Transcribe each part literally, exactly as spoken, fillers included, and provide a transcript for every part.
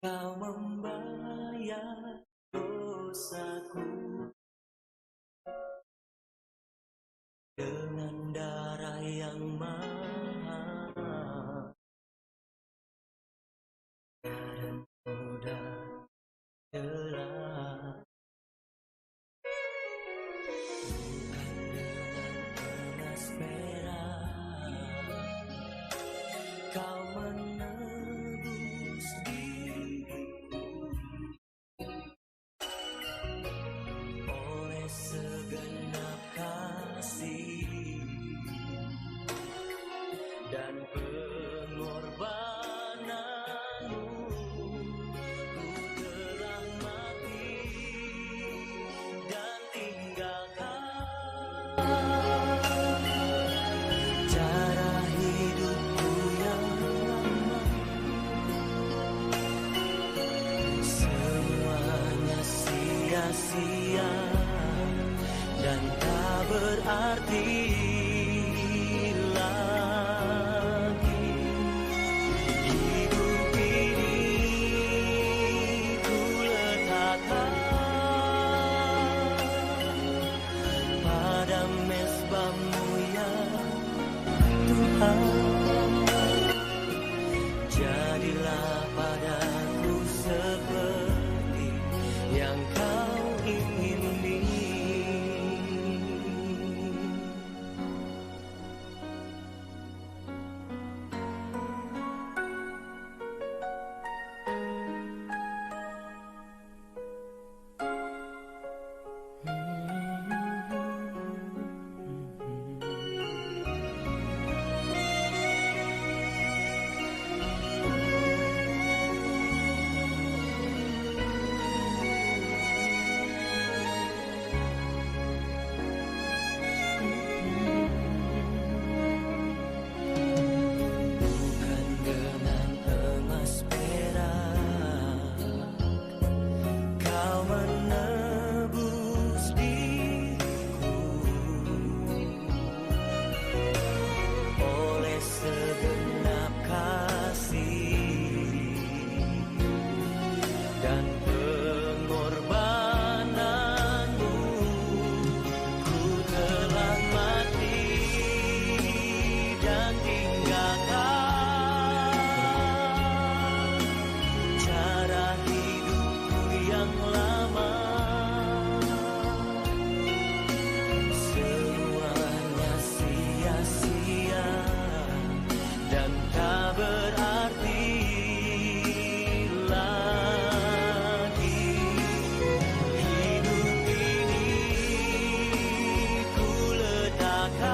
Kau membayar dosaku dengan darah yang mahal. Dan mudah telah bukan dengan emas perak. Kau menebus diriku oleh segenap kasih dan pengorbananmu. Ku telah mati dan tinggalkan cara hidupku yang lama. Semuanya sia-sia dan tak berarti lagi. Hidup ini ku letakkan pada mesbah-Mu, ya Tuhan. Jadilah padaku seperti yang Kau ingini. Bukan dengan emas perak Kau menebus diriku oleh segenap kasih dan pengorbananmu. Ku telah mati dan tinggalkan cara hidupku yang lama. Semuanya sia-sia dan tak berarti lagi. Hidup ini ku letakkan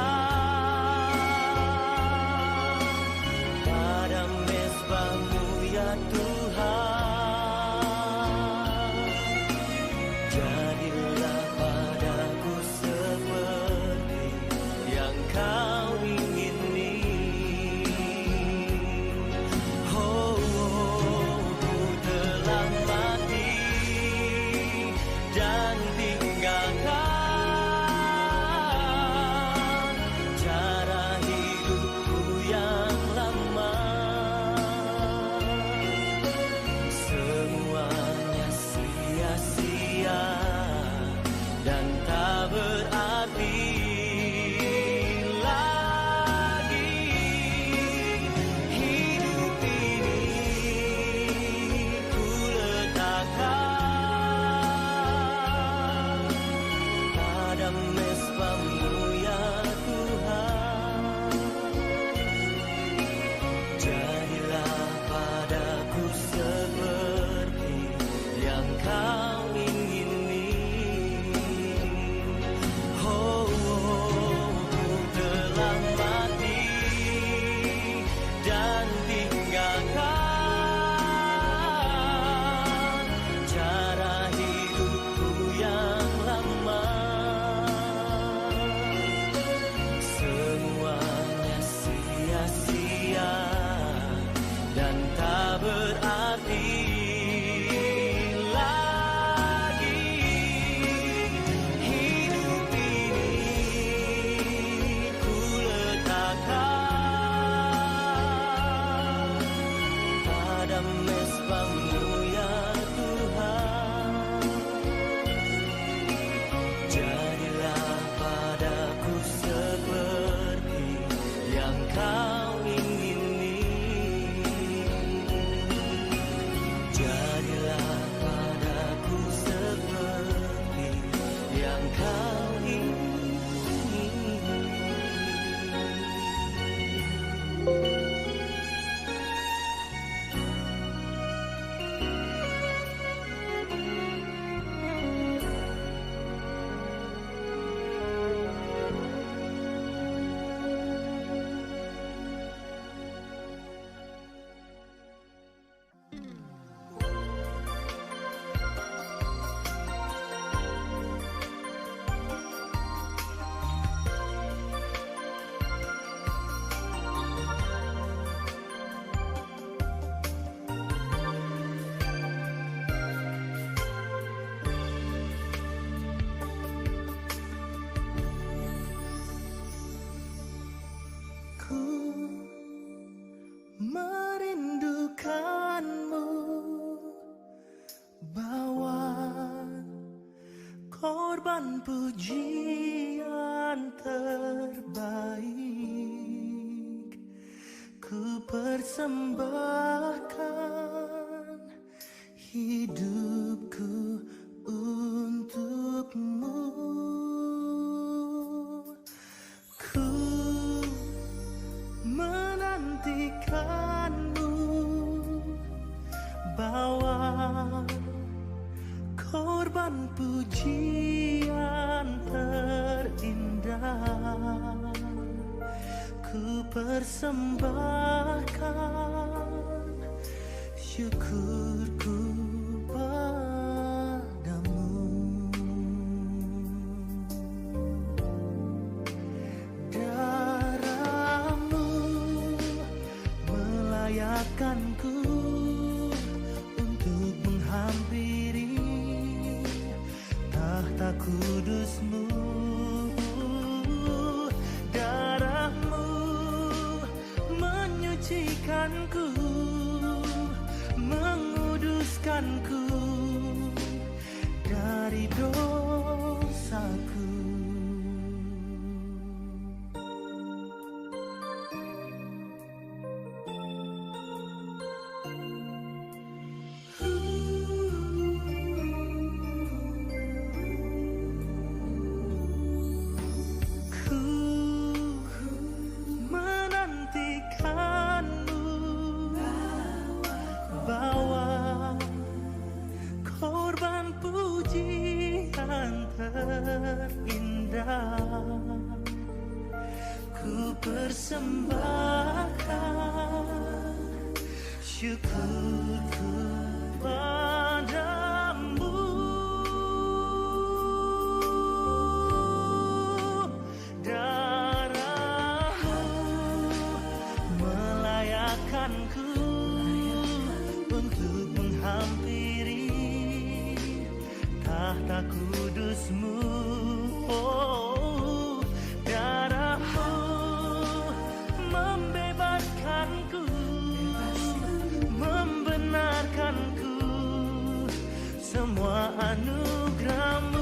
Pujian terbaik ku persembahkan, hidupku untukmu. Ku menantikanmu, bawa korban pujian terindah. Ku persembahkan syukurku padamu. Darahmu melayakkanku untuk menghampiri tahta kudusmu. Darahmu menyucikanku, menguduskanku dari dosaku. Ku menantikanmu, bawa korban pujian terindah. Ku persembahkan syukurku padamu. Darahmu melayakkanku untuk menghampiri tahta kudusmu. Oh, darahmu membebaskanku, membenarkanku, semua anugerahmu.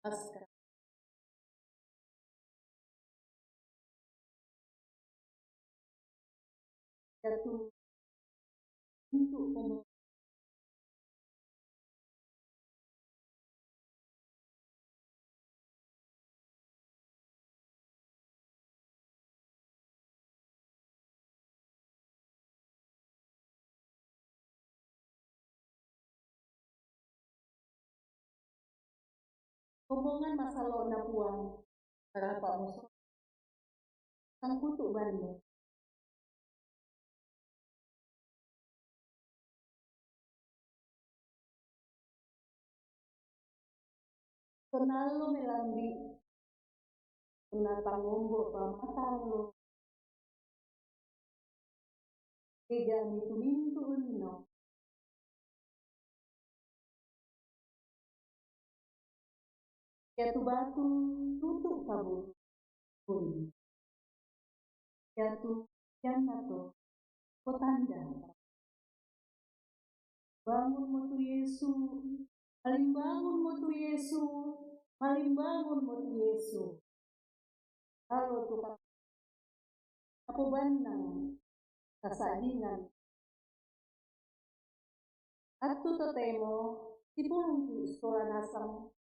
Paskah. Yaitu untuk pembukaan Omongan masalah na puang, kenapa musuh? Sangkutu bani. Kenal lo melambi, kenal pangombo pamatang lo. Ega ni tumintu unno. Yaitu batu tutu kabur. Yaitu jana to kotanda. Bangun mo tu Yesu, malimbangun mo tu Yesu, malimbangun mo tu Yesu. Alo tu kapo bannang kasa'dingan. Attu totemo sipulungki sola nasang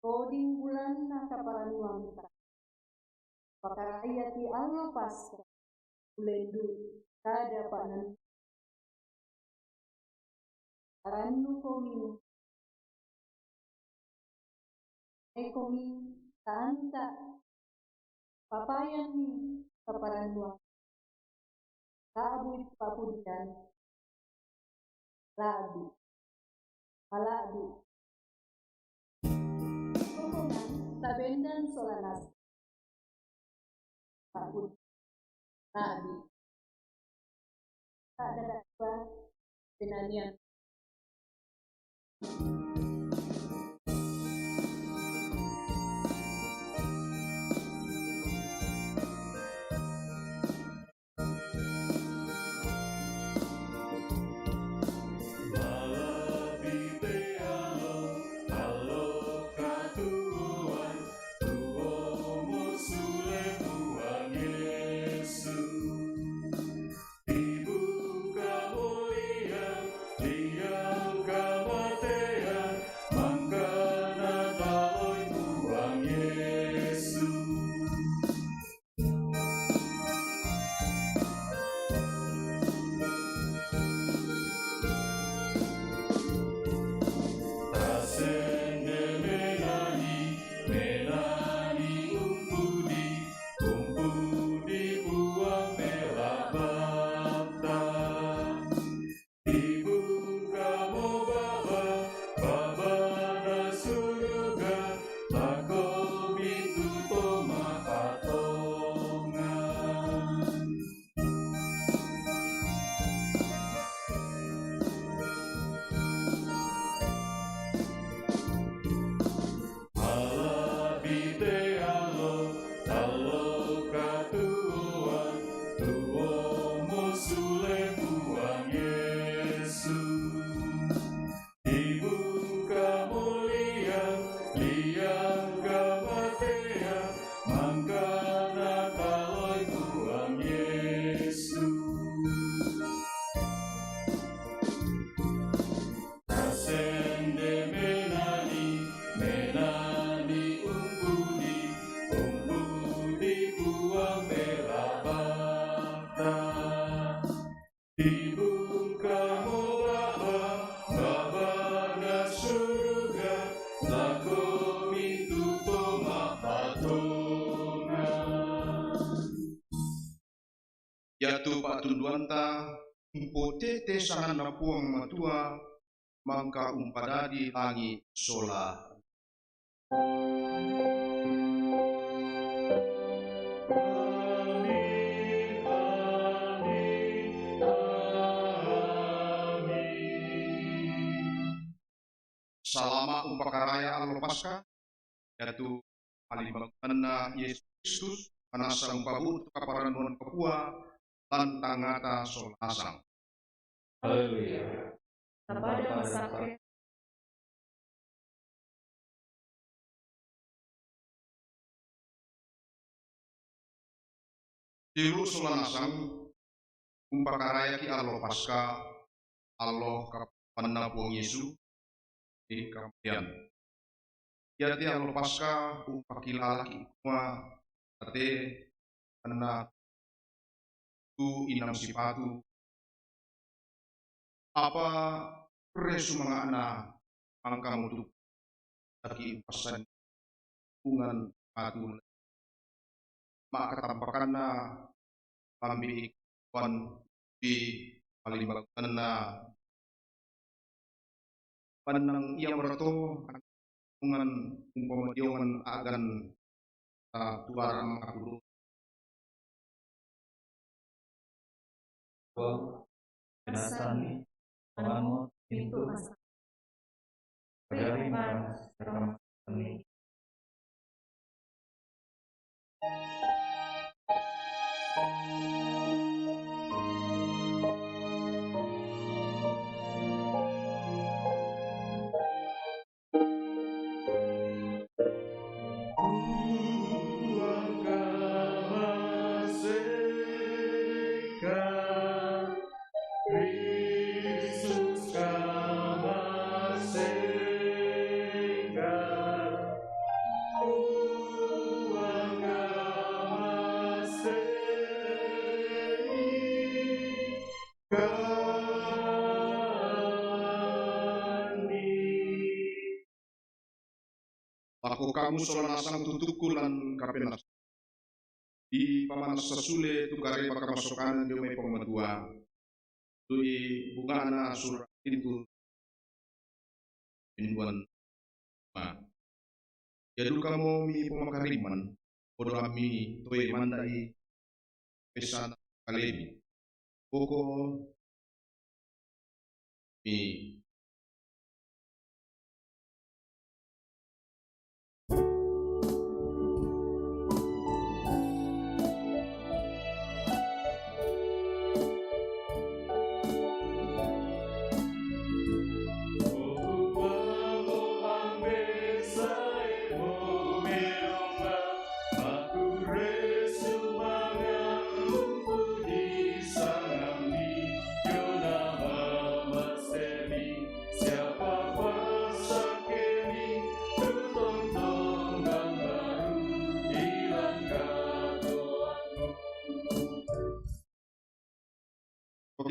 toding bulanna kaparannuanta. Pakaraiyaki allo Paskah, ulendu kada panan Parannukomi, ekomi taanta, papayanni kaparannuang, ta'bui papudian, la'bi, mala'bi. Kokongan tabendan sola nasang. Ta'bui, la'bi. Ta'dakka penanian. Dibukamo Bapa, Bapa na suruga, lako pintu to mapatongan. Mala'bi te allo, allo katuoan, tuomo sule Puang Yesus. Dibukamo liang, liang kamatean, mangkana taloi Puang Yesus. Tasende menani, menani umpudi, umpudi Puang Perabata. Dibukamo Bapa, Bapa na suruga, lako pintu to mapatongan. Iatu pa'tunduanta, umpotete sanganNa Puang Matua, mangka umpadadi langi' sola. Amin, amin, amin. Salama' umpakaraya allo Paskah, iatu palimbangunna Yesus Kristus, manassa umpabu'tu kaparannuan kapua lan tangngata sola nasang. Haleluya. Tapada massakke. Tilu sola nasang umpakarayaki allo Paska, allo kapannang Puang Yesu, di kamatian. Iate allo Paska umpakilalaki mua ate anna tu inang sipatu. Apa re sumanga'na mangka mutuk aki passan ungan matu. Ma'katampakanna pambi'ik wan pi palimbangunna pannang ia marato ungan umpamadiongan a'gan ta tuara ma'kuru. Puang, penasanni, pangangot, pintu masa. Pagari mas, rekam ini. Lako kamu sola nasang tutukku lan kapenas. Di pamanassa sule tu kareba kamasokanan dio mai Puang Matua. Tu i bunga'na sura' pintu pinduan ma. Ia dukamo mi pomakarimman, podo ammi toe manda'i pessana kalemi. Poko mi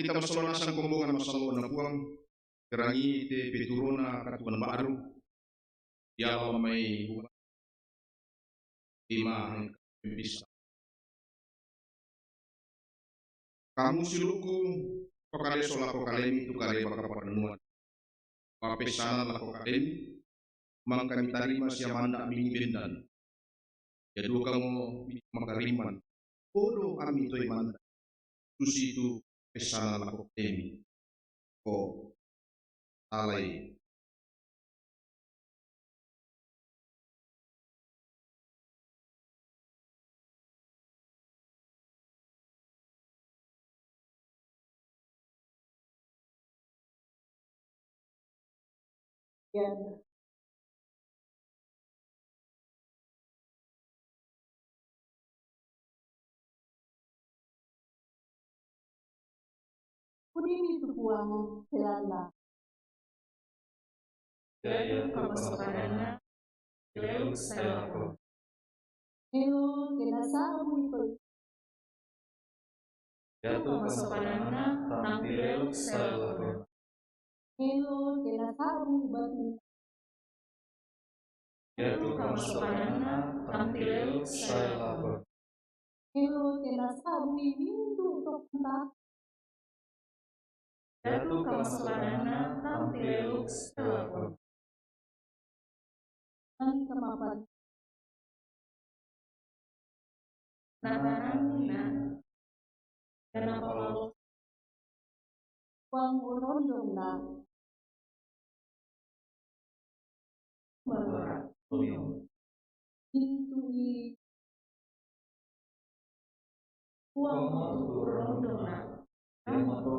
Kita masola nasang kombongan masallo'na Puang, erangi te peturona katuoan ba'ru, diala mai lima bisa. Kamu siulu'ku, pakaleso lako kalemi tu kareba kapannuan. Ma'pessana lako kalemi, mangka mitarima sia manda' mingi bendan. Ia dukamo makarimman, podo ammi toe manda', susitu pessana lako kalemi. Ko alai. Pudini tu Puang helana. Iatu kamasokananna, tanti leluk sae lako. Elo ke nasa'bu i pe-, Iatu kamasokananna, tanti leluk sae lako. Elo ke nasa'bu i batu. Iatu kamasokananna, tanti leluk sae lako. Elo ke nasa'bu i mintu' to penta. Iatu kamasokananna, tanti leluk sae lako. Engka mapan. Natananna, dan apa lalu Puang urondongna. Matua, Puang. Pintu i Puang mo tu urondongna. Iamoto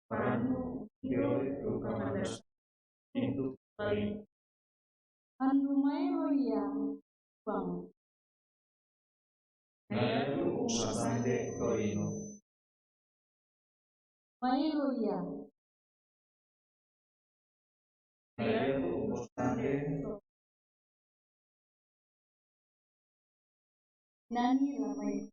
parannu dioloi tu kamandas. Pintu paling. Andu maelo ia, Puang. Haleluya. Nani la mai.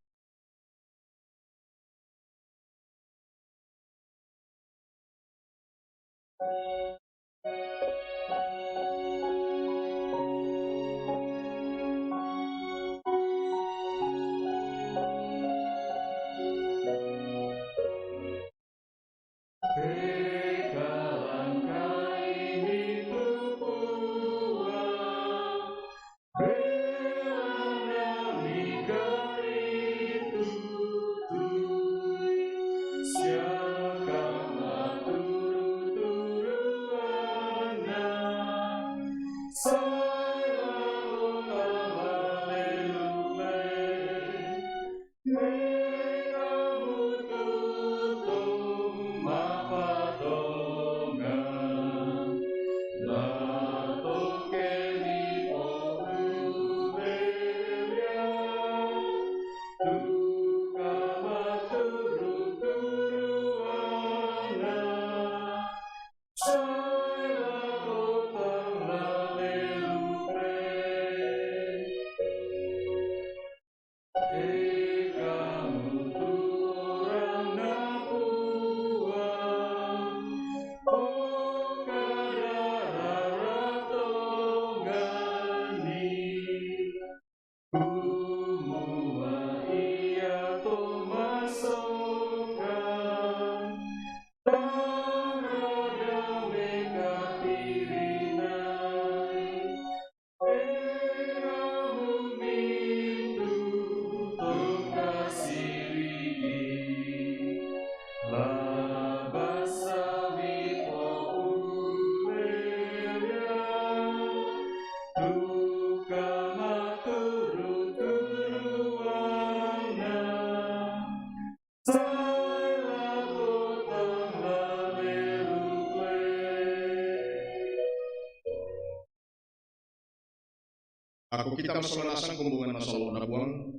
Ako kita masalah nasang kumbungan masalah na buang.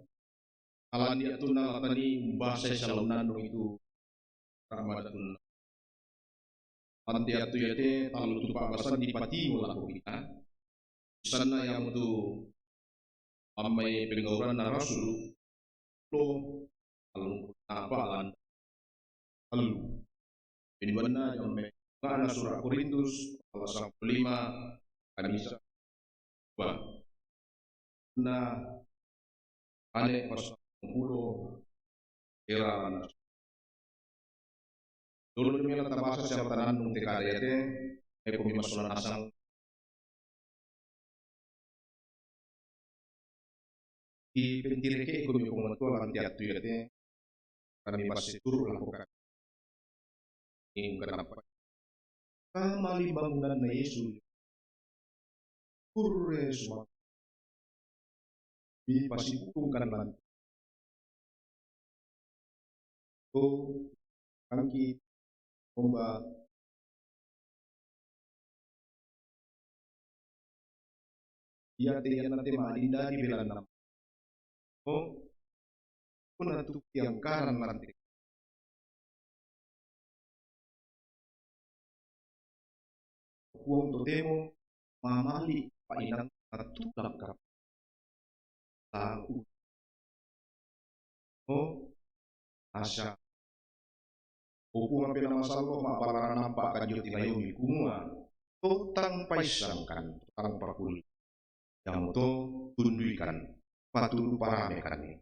Alan dia tuna latani bahasa salah nanu itu. Ramadan. Anti atu yate talu tupa basan di pati wala ko kita. Sana yang tu amai penggauran na rasul lo alung apa lan alu. Ini bana yang me ngana surat Korintus pasal lima kanisa ba na ane pasal pulo era na. Dulu demi la tabasa siapa tanandung te kare yate, eko mi masola nasang. I pentireke eko mi komatua lanti atu yate, kami pasti turu lakukan. Ini kenapa? Kamali bangunan na Yesus. Kurre suma. Di pasi ukung kan lan. O angki omba iya te iya na te ma adinda di belanam. O kuna tu yang karan lante. Kuang totemo mamali pa inang na tulak ka. Tahu. O asa. Upungan pina masallo ma balara nampa ka joti na yomi kumua. Totang paisangkan, totang pakuli. Yamoto tunduikan, patudu paramekan ni.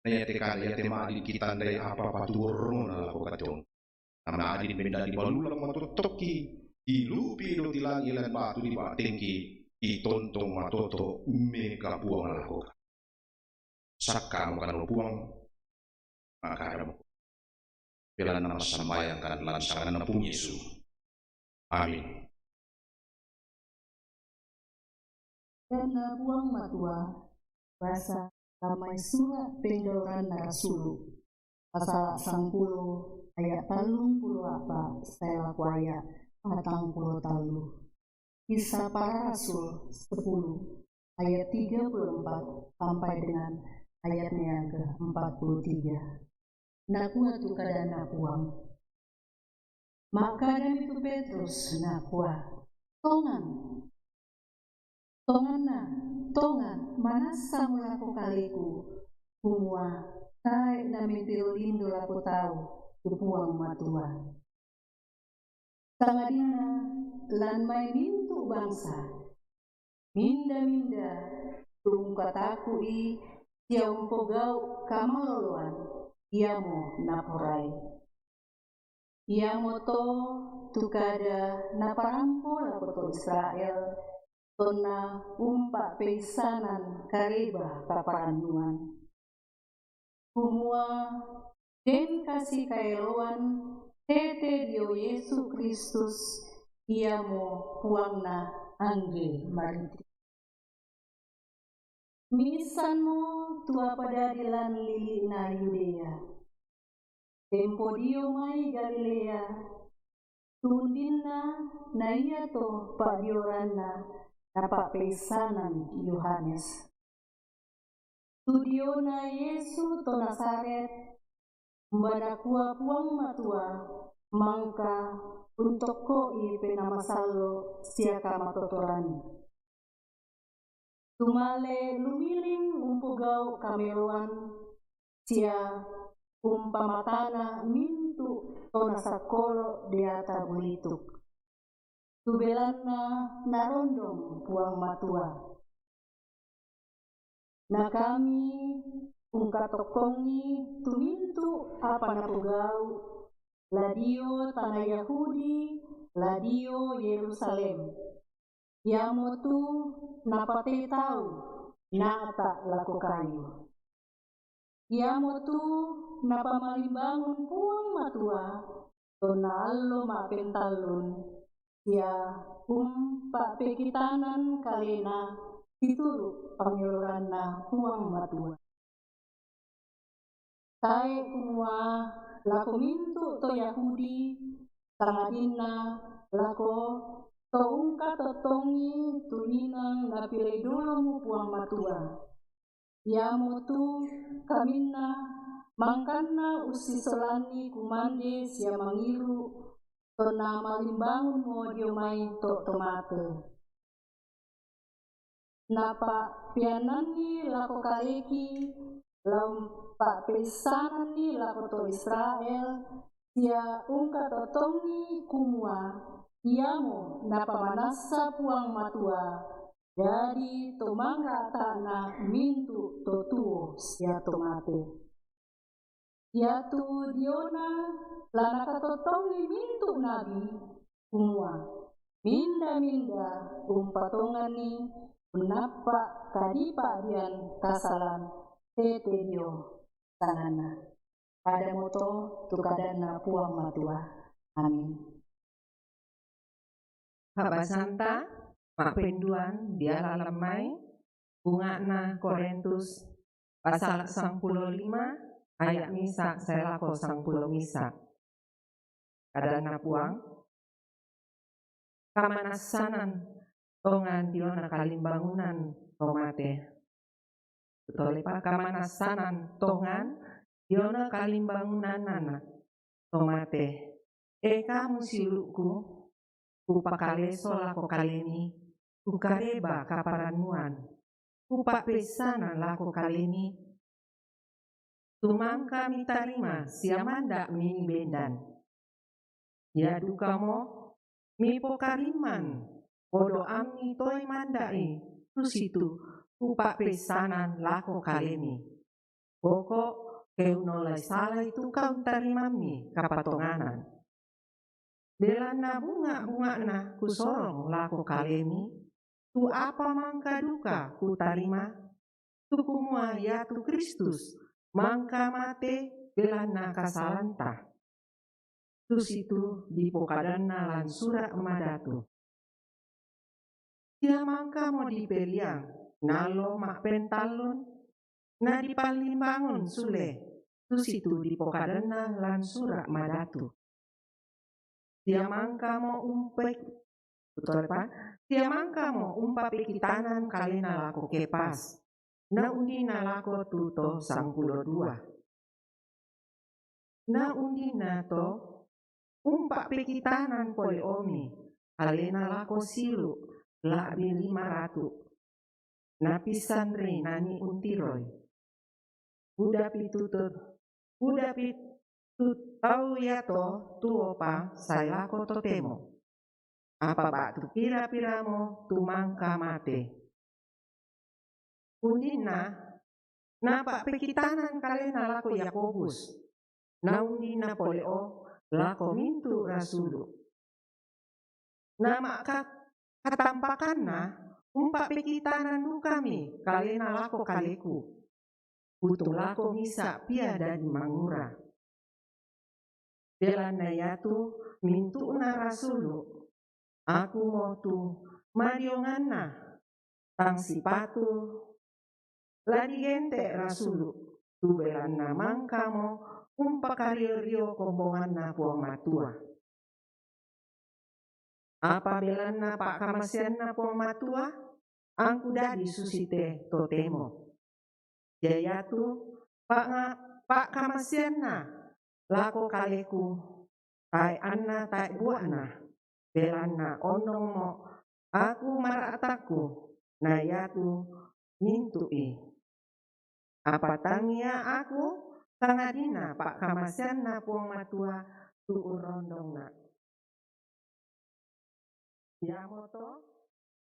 Na yate kada yate ma'adin kitandai apa patuorrona lako katong. Na ma'adin mendadi balulang matottoki, ilupi do tilangi lan batu di ba'tengki, itontong matoto mekapuang lako. Sakka mokano Puang, ma'kada moko. Belanna massambayang kan lan sanganna Puang Yesu. Amin. Karena Puang Matua, basa ramai surat penggauran na rasulu, pasal sangpulo ayat tallung pulo apa sae lako ayat patang pulo tallu. Kisah Para Rasul sepuluh ayat tiga puluh empat sampai dengan ayatnya keempat puluh tiga. Nakua tu kadanNa Puang. Ma'kadami tu Petrus, nakua, "Tongan, tonganna, tongan, manassamo lako kaleku, kumua tae' nametiro lindo lako tau tu Puang Matua. Sangadinna lan mai mintu' bangsa, minda-minda tu ungkataku'i sia umpogau' kamaloloan, iamo naporai." Iamoto tu kada naparampo lako to Israel, tonna umpa'peissanan kareba kaparannuan, kumua den kasikaeloan tete dio Yesu Kristus, iamo Puangna, angge mariti. Miissanmo tu apa dadi lan lili'na Yudea. Tempo dio mai Galilea, tu undinna na iato pa'dioranna napa'peissanan Yohanes. Tu diona Yesu to Nazaret, umba nakua Puang Matua, mangka untokko'i Penaa Masallo' sia kamatotoran. Tumale lumiling umpogau' kameloan sia umpamatana mintu' to nasakkolo' deata bulituk. Tu belanna narondong Puang Matua. Na kami ungkatokkongi tu mintu' apa napogau', la dio tana Yahudi, la dio Yerusalem. Iamotu napatei tau na'ta' lako kayu. Iamotu napamalimbangun Puang Matua tonna allo ma'pentallun, sia umpa'pekitanan kalena situru' pangeloranna Puang Matua. Tae' kumua lako mintu' to Yahudi, sangadinna lako to ungkatottongi tu inang napilei dolomo Puang Matua. Iamotu kaminna mangkanna ussisolanni kumande sia mangiru', tonna malimbangunmo dio mai to' to mate. Napa'peannanni lako kaleki, la umpa'peissananni lako to Israel, sia ungkatottongi kumua iamo napamanassa Puang Matua dadi to mangra'ta'na mintu' to tuo sia to mate. Iatu diona la nakatottongi mintu' nabi, kumua minda-minda umpatonganni unnappa' kadipa'dian kasalan tete dio tanganna. Padamoto tu kadanNa Puang Matua. Amin. Pa'basanta ma'penduan diala lammai, bunga'na Korintus, pasala sangpulo lima, aya' misa' sae lako sangpulo misa'. Kadanna Puang, kamanassanan tongan diona kalimbangunan to mate. Tolepa, kamanassanan tongan diona kalimbangunanna to mate. E kamu siulu'ku, kupakaleso lako kalemi, kukareba kaparannuan, kupa'peissanan lako kalemi, tu mangka mitarima sia manda' minibendan. Ia dukamo mipokarimman podoammi toe manda'i, susitu kupa'peissanan lako kalemi. Poko' ke unollai salai tu kauntarimammi kapatonganan. Belanna bunga'-bunga'na kusorong lako kalemi, tu apa mangka duka kutarima, tu kumua iatu Kristus mangka mate belanna kasalanta. Susitu dipokadanna lan Sura' Madatu. Sia mangkamo dipeliang nallo ma'pentallun, na dipallimbangun sule, susitu dipokadanna lan Sura' Madatu. Sia mangkamo umpe-, betul, Pak? Sia mangkamo umpapekitanan kalena lako Kepas. Na undinna lako tu to sangpulo dua. Na undinna to umpa pekitanan pole omi, kalena lako silu, la'bi lima ratu. Na pissanri nani untiroi. Buda pitutur, buda pitu tau iato tuopa sae lako totemo. Apa ba'tu pira-piramo tu mangka mate. Undinna, napa'pekitanan kalena lako Yakobus, na undinna pole o lako mintu rasulu. Na ma'ka-, katampakanna, umpa pekitanan dukami kalena lako kaleku. Butung lako misa pia dadi mangura. Belanna iatu mintu'na rasulu, aku mo tu madionganna, tang sipatu la digente rasulu, tu belanna mangkamo umpakario-rio kombonganna Puang Matua. Apa belanna pa'kamaseanna Puang Matua, angku dadi susite totemo. Iaiatu pa'nga-, pa'kamaseanna lako kaleku, tae anna tae bua'na, belanna onnongmo aku mara'takku, na iatu mintu'i. Apa tangia aku, sangadinna pa'kamaseanna Puang Matua tu urrondongna. Iamoto,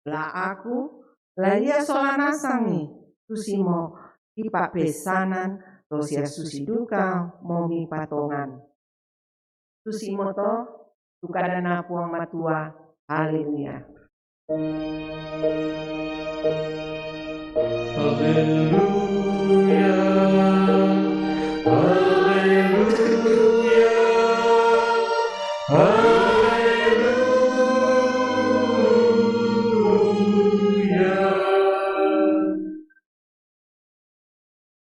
la aku, la ia sola nasangi, susimo ipa'peissanan, to sia susi duka mo mipatongan. Susimoto tu kadanna Puang Matua. Haleluya. Haleluya. Haleluya. Haleluya.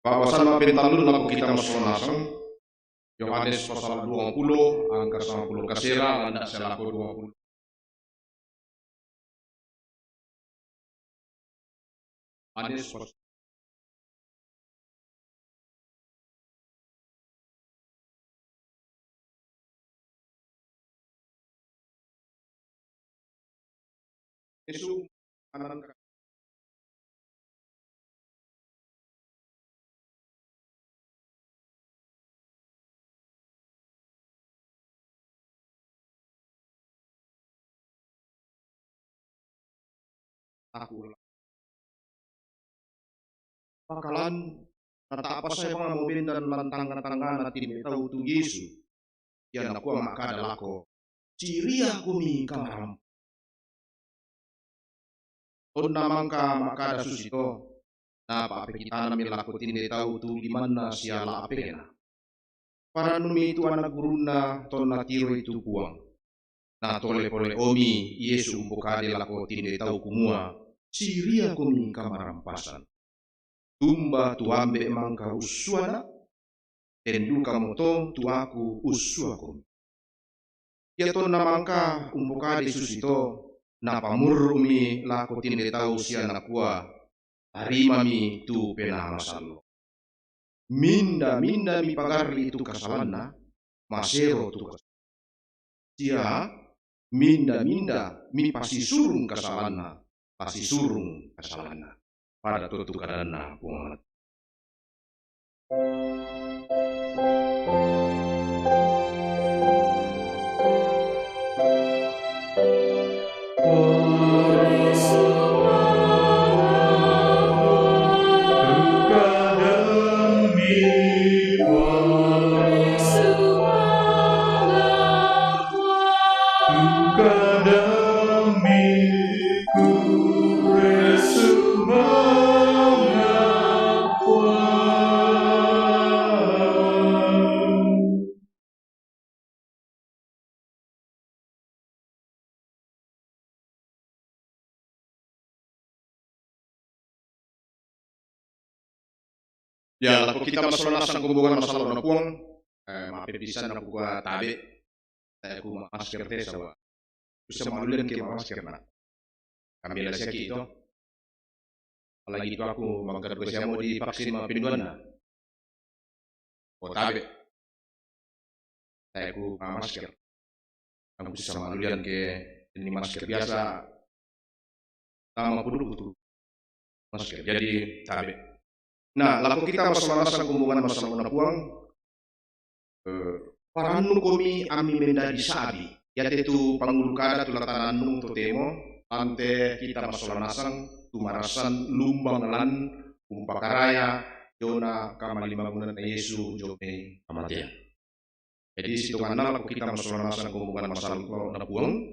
Pa'basan mapentallun lako kita massola nasang, Yohanes pasal duapuluh angka sampulo kasera, landak sia lako duapuluh. Yohanes pas- Yesus, anak aku. Pakalan, nata'pa sae pangamo bendan lan tangnga-tangngana tinde tau tu Yesu. Ia nakua ma'kada lako, "Siriakomi kamaramp-." Tonna mangka ma'kada susito, napa'pekitanammi lako tinde tau tu limanna sia la'pena. Parannumi tu ana gurunna tonna tiroi tu Puang. Natole pole omi Yesu umpokade lako tinde tau kumua, "Siriakomi kamarampasan. Tumba tu Ambe' mangka ussuana, ten dukamoto tu Aku ussuakomi." Ia tonna mangka umpokade susito, napamurru'mi lako tinde tau sia nakua, "Tarimami tu Penaa Masallo'. Minda-minda mipagarri' tu kasalanna, masero tu kas-, sia minda-minda mipasisurung kasalanna, pasisurung kasalanna." Pada to tu kadanna Puang Allah. Ia, lako kita massola nasang kombongan masallo' na Puang, eh, ma'pepissan nakukua tabe', eh, ku masker te saba'. Ku sia maluleng ke masker na. Kami lasiaki' to. Apalagi tu aku mangkadu kasiamo di vaksin ma pinduanna. O tabe. Tae ku ma masker. Angku sisama lulian ke ini masker biasa. Tama puduku tu masker. Jadi tabe. Nah, lako kita masola nasang kumbungan masola na Puang. Eh, parannu komi ami mendadi sabi. Iate tu pangulu kada tu latanannu totemo, ante kita masola nasang tu marasan lumbang lan umpakaraya jona kamalimbangunan Yesu jomai kamatean. Jadi sitonganna lako kita masola nasang kumbungan masola na Puang,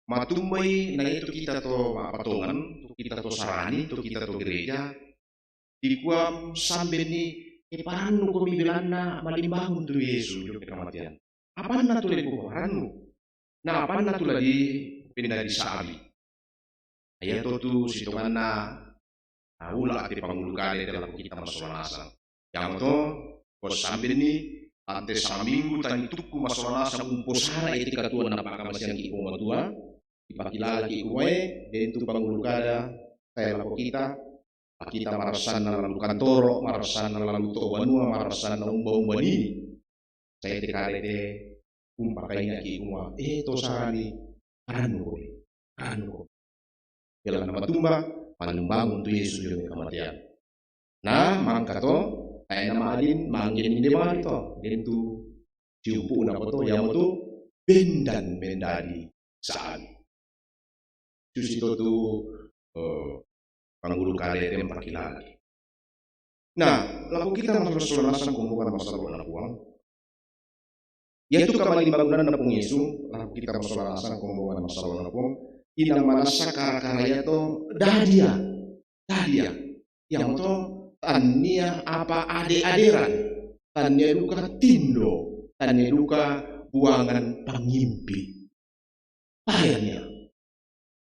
matumbai na itu kita to mapatongan, to kita to sarani, to kita to gereja, dikua sambenni, e parannu komi belanna malimbangun tu Yesu jomai kamatean. Apanna tu la diparannu? Na apanna tu la dipendadi sabi? Ia to tu sitonganna naula te pangulu kada te lako kita masola nasang. Iamoto, ko sambenni, ante saminggu tanitukku masola nasang umposara ete katuoan na pakamaseangki Puang Matua, dipakilalaki kumoe, den tu pangulu kada, tae lako kita, kita marasanna lalu kantoro, marasanna lalu to banua, marasanna umba-umba nini. Sai te kada te umpakaingaki kumua, e to sarani, parannu komi, parannu komi. Belanna matumba, malimbangun tu Yesu jomai kamatean. Nah, mangka to, tae na madin, mangge inde mari to, den tu siumpuna poto, iamoto, bendan mendadi sabi. Susi to tu, eh, pangulu kada te mpakilalaki. Nah, lako kita masola nasang kumbungan masola na Puang. Ia tu kamalimbangunan na Puang Yesu, lako kita masola nasang kumbungan masola na Puang. Inang manasa kara-kara ia to, dadi ia, dadi ia. Iamoto, tannia apa ade-aderan, tannia duka tindo, tannia duka buangan pangimpi. Paean ia.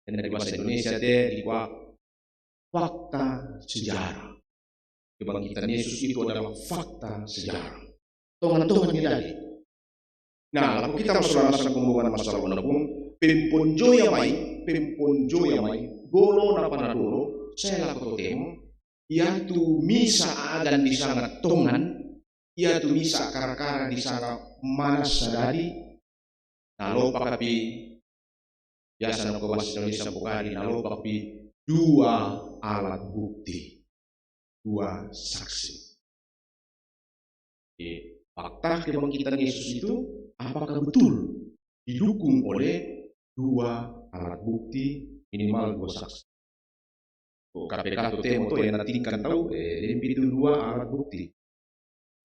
Dan dari bahasa Indonesia te dikua fakta sejarah. Kebangkitan Yesus itu adalah fakta sejarah. Tongan-tongan ni dadi. Nah, lako kita masola nasang kumbungan masola na Puang, pemponjoya mai, pemponjoya mai, dolo na panadolo, sai lako totemo, ia tu misa agan disanga tongan, ia tu misa kara-kara disanga manasa dadi, nalopak pi, biasa nako bahasa Indonesia pokadi, nalopak pi dua alat bukti, dua saksi. Eh, fakta kebangkitan Yesus itu apakah betul didukung oleh dua alat bukti, minimal dua saksi? O K P K totemo to, ia na tingkan tau, eh, den pitu dua alat bukti.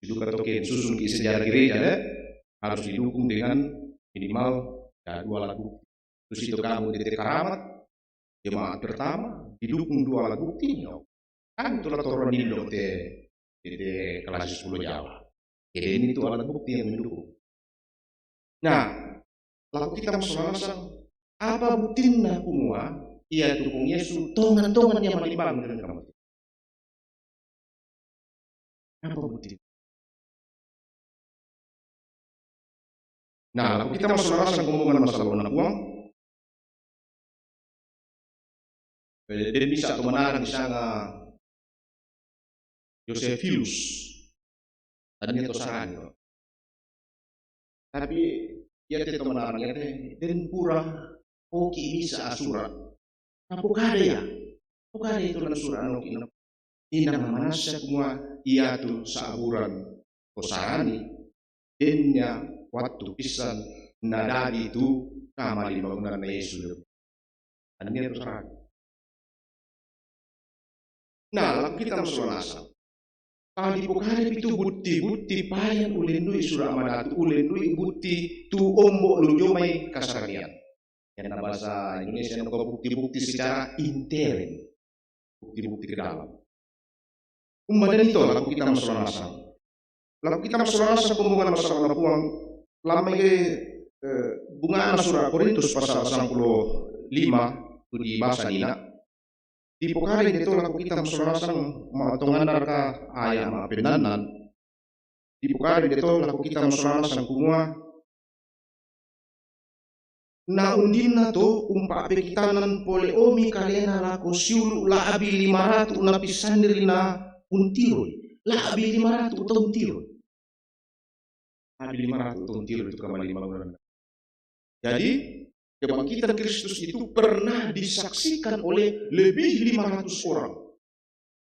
Itu katoke susun ki sejarah gereja, eh, harus didukung dengan minimal, ya, dua alat bukti. Terus itu kamu di karamat, jemaat pertama, didukung dua alat bukti, no. Kan tu la toro nindo te, te, te kelas sepuluh Jawa. Jadi ini tu alat bukti yang mendukung. Nah, lako kita masola nasang, apa buktinna kumua, ia tu Puang Yesu, tongan-tongan ia malimbangun dengan kamu. Apa bukti? Nah, lako kita masola nasang kumbungan masola na Puang. Eh, den misa to manarang disanga Josephus. Tannia to sarani to. Tapi iate to manarang iate, den pura oki misa asura. Napokada ia, pokada itu lan sura anoki no. Inang manasa kumua ia tu saburan ko sarani, dennia waktu pissan na dadi tu kamalimbangunan na Yesu. Annia tu sarani. Nah, lako kita masola nasang. Tadi pokada pitu bukti-bukti payan ulendui sura madatu, ulendui bukti tu ombo lujo mai kasaranian. Yang na bahasa Indonesia nako bukti-bukti secara intern. Bukti-bukti ke dalam. Umbadan itu lako kita masola nasang. Lako kita masola nasang kumbungan masola na Puang, lamai ke, eh, bungana sura Korintus pasal sangpulo lima, tu di bahasa nina. Dipokada inde to lako kita masola nasang ma tongan naraka aya ma penannan. Dipokada inde to lako kita masola nasang kumua, Na undinna to umpa'pekitanan pole omi kalena lako siulu' la'bi lima ratu' napissaniri na untiroi. La'bi lima ratu' to untiroi. La'bi lima ratu' to untiroi tu kamalimbangunanna. Jadi, kebangkitan Kristus itu pernah disaksikan oleh lebih lima ratus orang.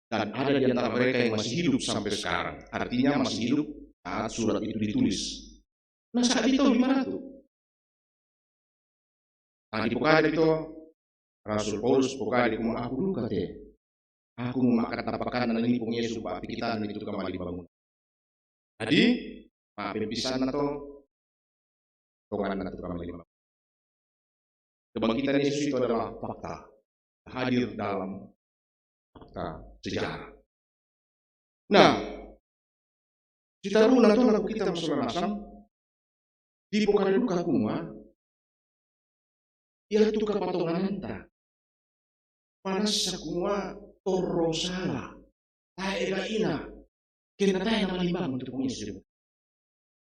Dan ada di antara mereka yang masih hidup sampai sekarang. Artinya masih hidup saat surat itu ditulis. Na sa'bi to lima ratu'. Na dipokadai to Rasul Paulus, pokadai, kumua, "Aku duka te. Aku ma'katampakanna ni Puang Yesu pa'pekkitanna itu kamalimbangunna." Jadi, ma'pempissanna to, tonganna tu kamalimbangunna. Kebangkitan Yesus itu adalah fakta, hadir dalam fakta sejarah. Na, sitaruna to lako kita masola nasang, dipokada duka kumua, iatu kapatongananta manassa kumua torro sala, tae ga'ina, kenna tae namalimbangun tu Puang Yesus.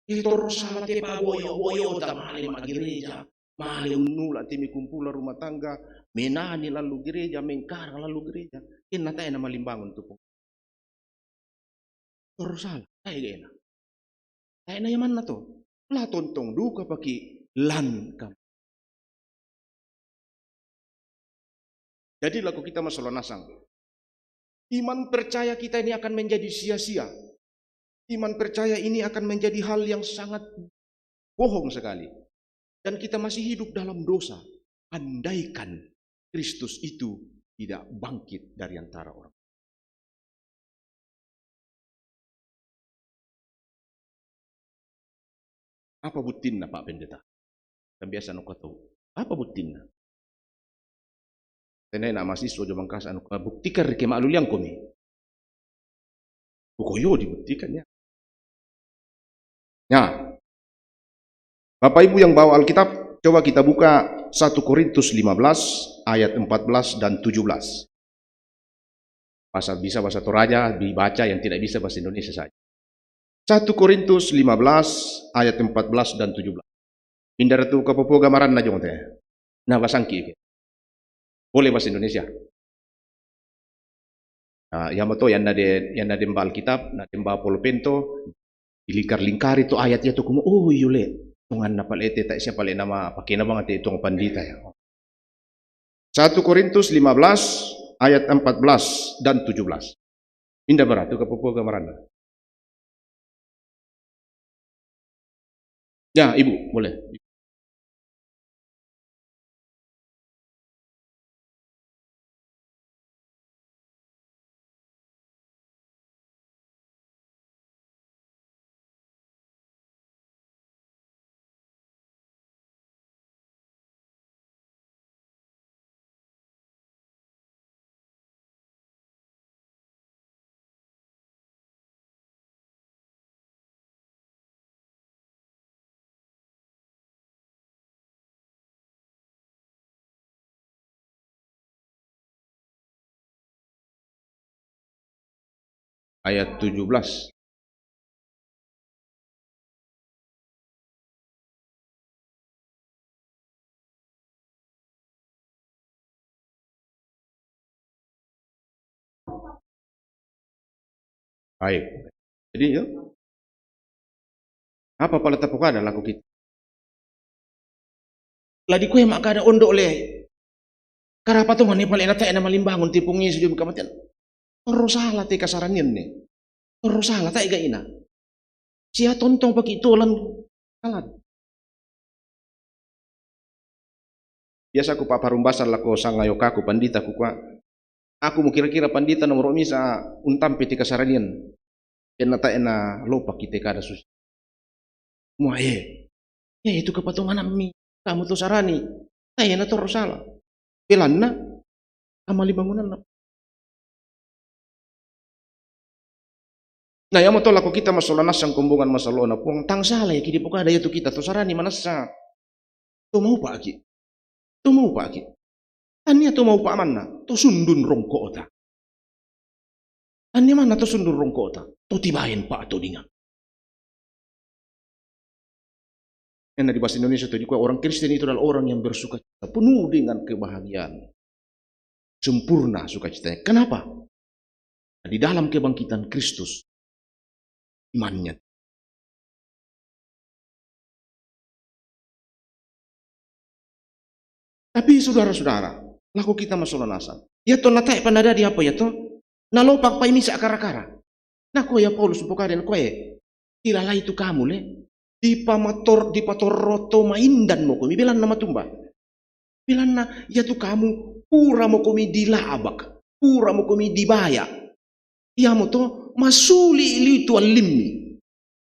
E, torro sala te paboyo-boyota, male ma'gereja, male unnula' te mai kumpulan rumah tangga, menani lallu gereja, mengkarang lallu gereja, kenna tae namalimbangun tu Puang. Torro sala, tae ga'ina. Tae na iamanna to. La tontong dukapaki' lan kam. Jadi lako kita masola nasang. Iman percaya kita ini akan menjadi sia-sia. Iman percaya ini akan menjadi hal yang sangat bohong sekali. Dan kita masih hidup dalam dosa. Andaikan Kristus itu tidak bangkit dari antara orang. Apa buttinna, Pak Pendeta? Kan biasa nukua tau. Apa buttinna? Tenena mahasiswa jo Bangkas anu, buktikan reke ma'luliangkomi. Pokoknya dibuktikan ya. Nah, Bapak Ibu yang bawa Alkitab, coba kita buka satu Korintus lima belas ayat empat belas dan tujuh belas. Bahasa, bisa bahasa Toraja, dibaca, yang tidak bisa bahasa Indonesia saja. Satu Korintus lima belas ayat empat belas dan tujuh belas. Pinda ratu kapopoga maranna jong te. Na, bahasa Inggris. Boleh bahasa Indonesia. Na, iamoto, ianna de, ianna de mbaca Alkitab, na de mbaca polpento, dilingkar-lingkari to ayat ia to, kumua, "Oh, iyo le, tonganna pale te, tae sia pale nama pakena bang te tong pandita ya." Satu Korintus lima belas ayat empat belas dan tujuh belas. Pinda ratu kapopoga maranna. Ya, Ibu, boleh. Ayat tujuh belas. Baik. Jadi, ya. Apa pale tapokada lako kita? La dikua ma'kada ondo le, karapa tonganni pale na tae namalimbangun te Puang Yesus dio kamatean? Torro sala te kasaranianni. Torro sala, tae ga'ina. Sia tontong paki' to lan kalan. Biasa kupa'parumbasan lako sangayokaku pandita, kukua, "Aku mo kira-kira pandita nomoro misa untampe te kasaranian. Enna tae nalopaki' te kada susi." Mua, e, e, itu kapatonganammi, kamu to sarani, tae natorro sala. Belanna kamalimbangunanna. Na, iamoto lako kita masola nasang kombongan masallo'na Puang, tang sala ki' dipokada iatu kita to sarani manassa to maupa'ki'. To maupa'ki'. Tania to maupa' manna, to sundun rongko'ta. Tania manna to sundun rongko'ta, to tibaen pa'todingang. Karena di bahasa Indonesia itu dikatakan orang Kristen itu adalah orang yang bersuka cita, penuh dengan kebahagiaan. Sempurna sukacitanya. Kenapa? Di dalam kebangkitan Kristus, imannya. Tapi saudara-saudara, lako kita masola nasa. Ya to, na tae' pa nadadi apa ya to? Na lopak pa i misa' kara-kara. Na koe ya Paulus pokaden koe. Kilalai tu kamu le. Dipamator-, dipatorro to maindan mo komi, belanna matumba. Belanna ya tu kamu pura mo komi dilabak, pura mo komi dibaya'. Iamoto masuli' liu tu allimmi.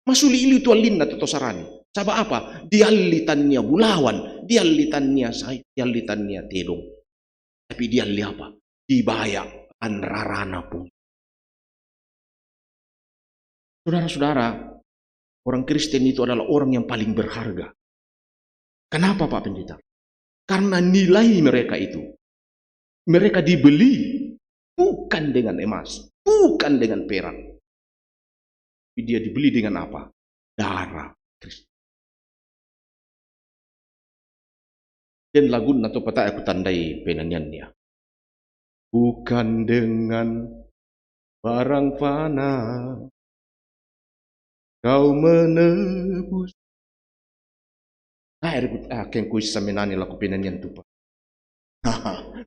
Masuli' liu tu allinna tu to sarani. Saba' apa? Dialli tannia bulawan, dialli tannia sai, dialli tannia tedong. Tapi dialli apa? Dibaya' anrarana Puang. Saudara-saudara, orang Kristen itu adalah orang yang paling berharga. Kenapa, Pak Pendeta? Karena nilai mereka itu, mereka dibeli bukan dengan emas, bukan dengan perak. Tapi dia dibeli dengan apa? Darah Kristus. Den lagunna to patae' kutandai penaniannya. Bukan dengan barang fana Kau menebus. Ah, ere ku, ah, kengku issa menani lako penanian tupa.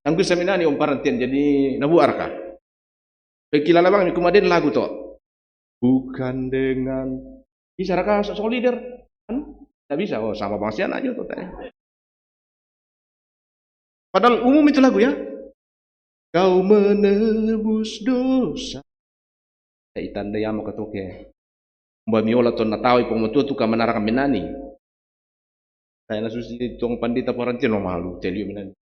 Tangku issa menani om parantian jadi nabuarka. Pekilala bang mi kumaden lagu to. Bukan dengan, bisa raka so-, solider? Kan? Tak bisa. Oh, sama bang sian aja to tadi. Padahal umum itu lagu ya. Kau menebus dosa. Tae' itandai amo katoke. Mba miola tonna tau i pong matua tu ka manarang menani. Tae' nasusi tong pandita parantian, no malu, teliu menani.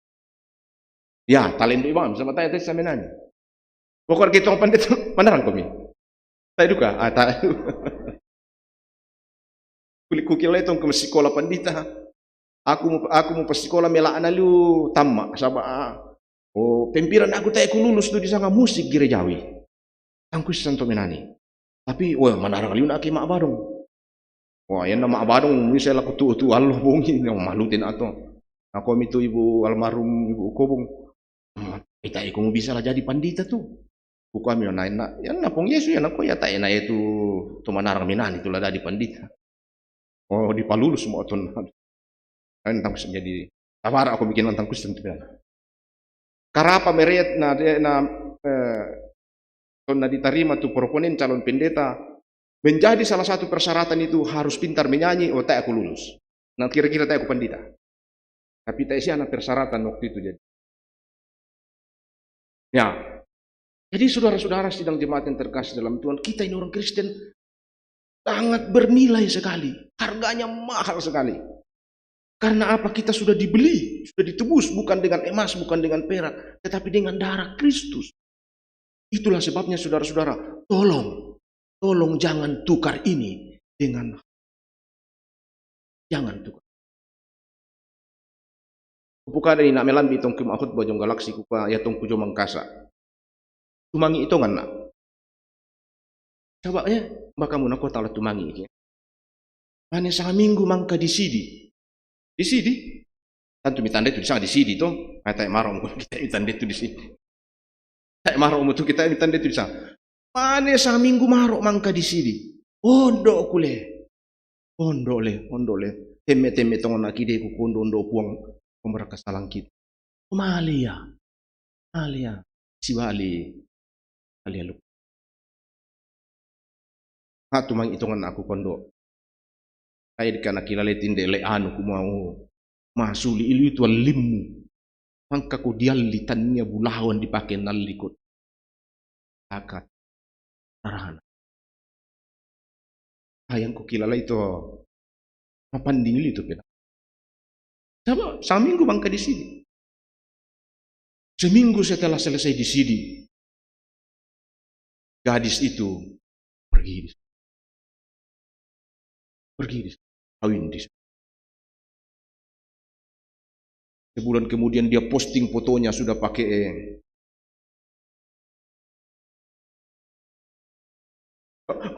Ya, talendo i bang, sama tae' tae' sa menani. Pokok ke tong pandita manarang komi. Tae' duka, ah, tae'. Kuli-, kukilala tong ke masikola pandita. Aku mo, aku mo pasikola mela'na liu tamma', saba', ah, oh, pempiran aku tae' kululus tu disanga musik gerejawi. Tangku issa to menani. Tapi, wah, manarang liu na' ke ma'badong. Wah, iyanna ma'badong misa' lako tu, tu allo bongi, malu tena to. Nakomi tu ibu almarhum ibu Kobong. Hmm, ita iko mo bisa la jadi pandita tu. Kukua mi, oh, na, na, iyanna Puang Yesus, iyanna ko, iya tae' na itu, tu manarang menani tu la dadi pandita. Oh, dipalulus mo tonna. Kan tangku issa jadi, tabara' ako bikin tangku issa tu. Karapa meret na, na, eh, tonna ditarima tu proponen calon pendeta, menjadi salah satu persyaratan itu harus pintar menyanyi, oh, tae' aku lulus. Na kira-kira tae' aku pandita. Tapi tae' sia na persyaratan waktu itu jadi. Ya. Jadi saudara-saudara sidang jemaat yang terkasih dalam Tuhan, kita ini orang Kristen sangat bernilai sekali. Harganya mahal sekali. Karena apa? Kita sudah dibeli, sudah ditebus, bukan dengan emas, bukan dengan perak, tetapi dengan darah Kristus. Itulah sebabnya, saudara-saudara, tolong, tolong jangan tukar ini dengan, jangan tukar. Kupokada ni na' melambi' tong ku ma'khutba jong Galaksi, kukua, ya tong ku jong Mangkasa. Tumangi' i tongan na'. Saba', eh, maka muna kota la tumangi' i. Mane saminggu mangka di sidi. Di sidi? Tantu mitandai tu disanga di sidi to. Ai tae' maro' mo kita mitandai tu di sidi. Tae' maro' mo tu kita mitandai tu disanga. Mane saminggu maro' mangka di sidi. Ondo' ku le. Ondo' le, ondo' le. Temme'-temme' tongan na' kide ku kondo ondo' Puang, pemberkas talang kita. Malia. Malia. Sibali. Malia lu. Hatu mang itongan aku kondo. Ai dika nakilale tinde le anu kumau. Masuli' iliu tu allimmu. Mangka ko dialli tannia bulawan dipake nalli ko. Akat. Tarana. Ayang ko kilalai to. Mapanding iliu tu pena. Saba', saminggu mangka di sidi. Seminggu setelah selesai di sidi, gadis itu pergi di, pergi di, kawin di. Sebulan kemudian dia posting fotonya sudah pakai, eh,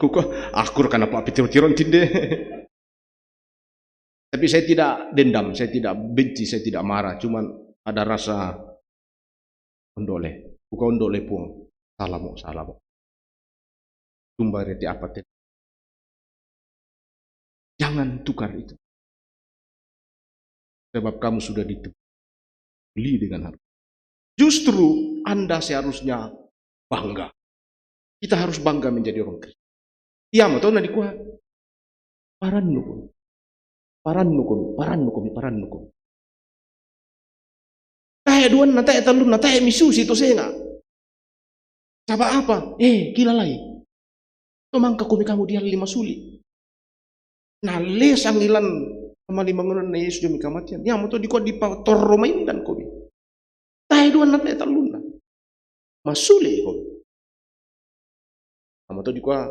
kukua, aku raka na pa'pitiro-tiro ntinde. Tapi saya tidak dendam, saya tidak benci, saya tidak marah. Cuman ada rasa, "Ondole, bukan ondole, Puang. Salah mo, salah mo." Tumba reti apa te? Jangan tukar itu. Sebab kamu sudah dibeli dengan harga. Justru Anda seharusnya bangga. Kita harus bangga menjadi orang Kristen. Iya, mau tahu na dikua? Parannu ko. Parannu ko, parannu ko, parannu ko. Tae duanna, tae tallunna, tae misusi to senga. Saba apa? Eh, kilalai. To mangka komi kamu dialli masuli. Na lesang ilan malimangunanna Yesu jomi kamatian. Iya mo to dikua dipatorro maindan komi. Tae duanna, tae tallunna. Masuli komi. Iya mo to dikua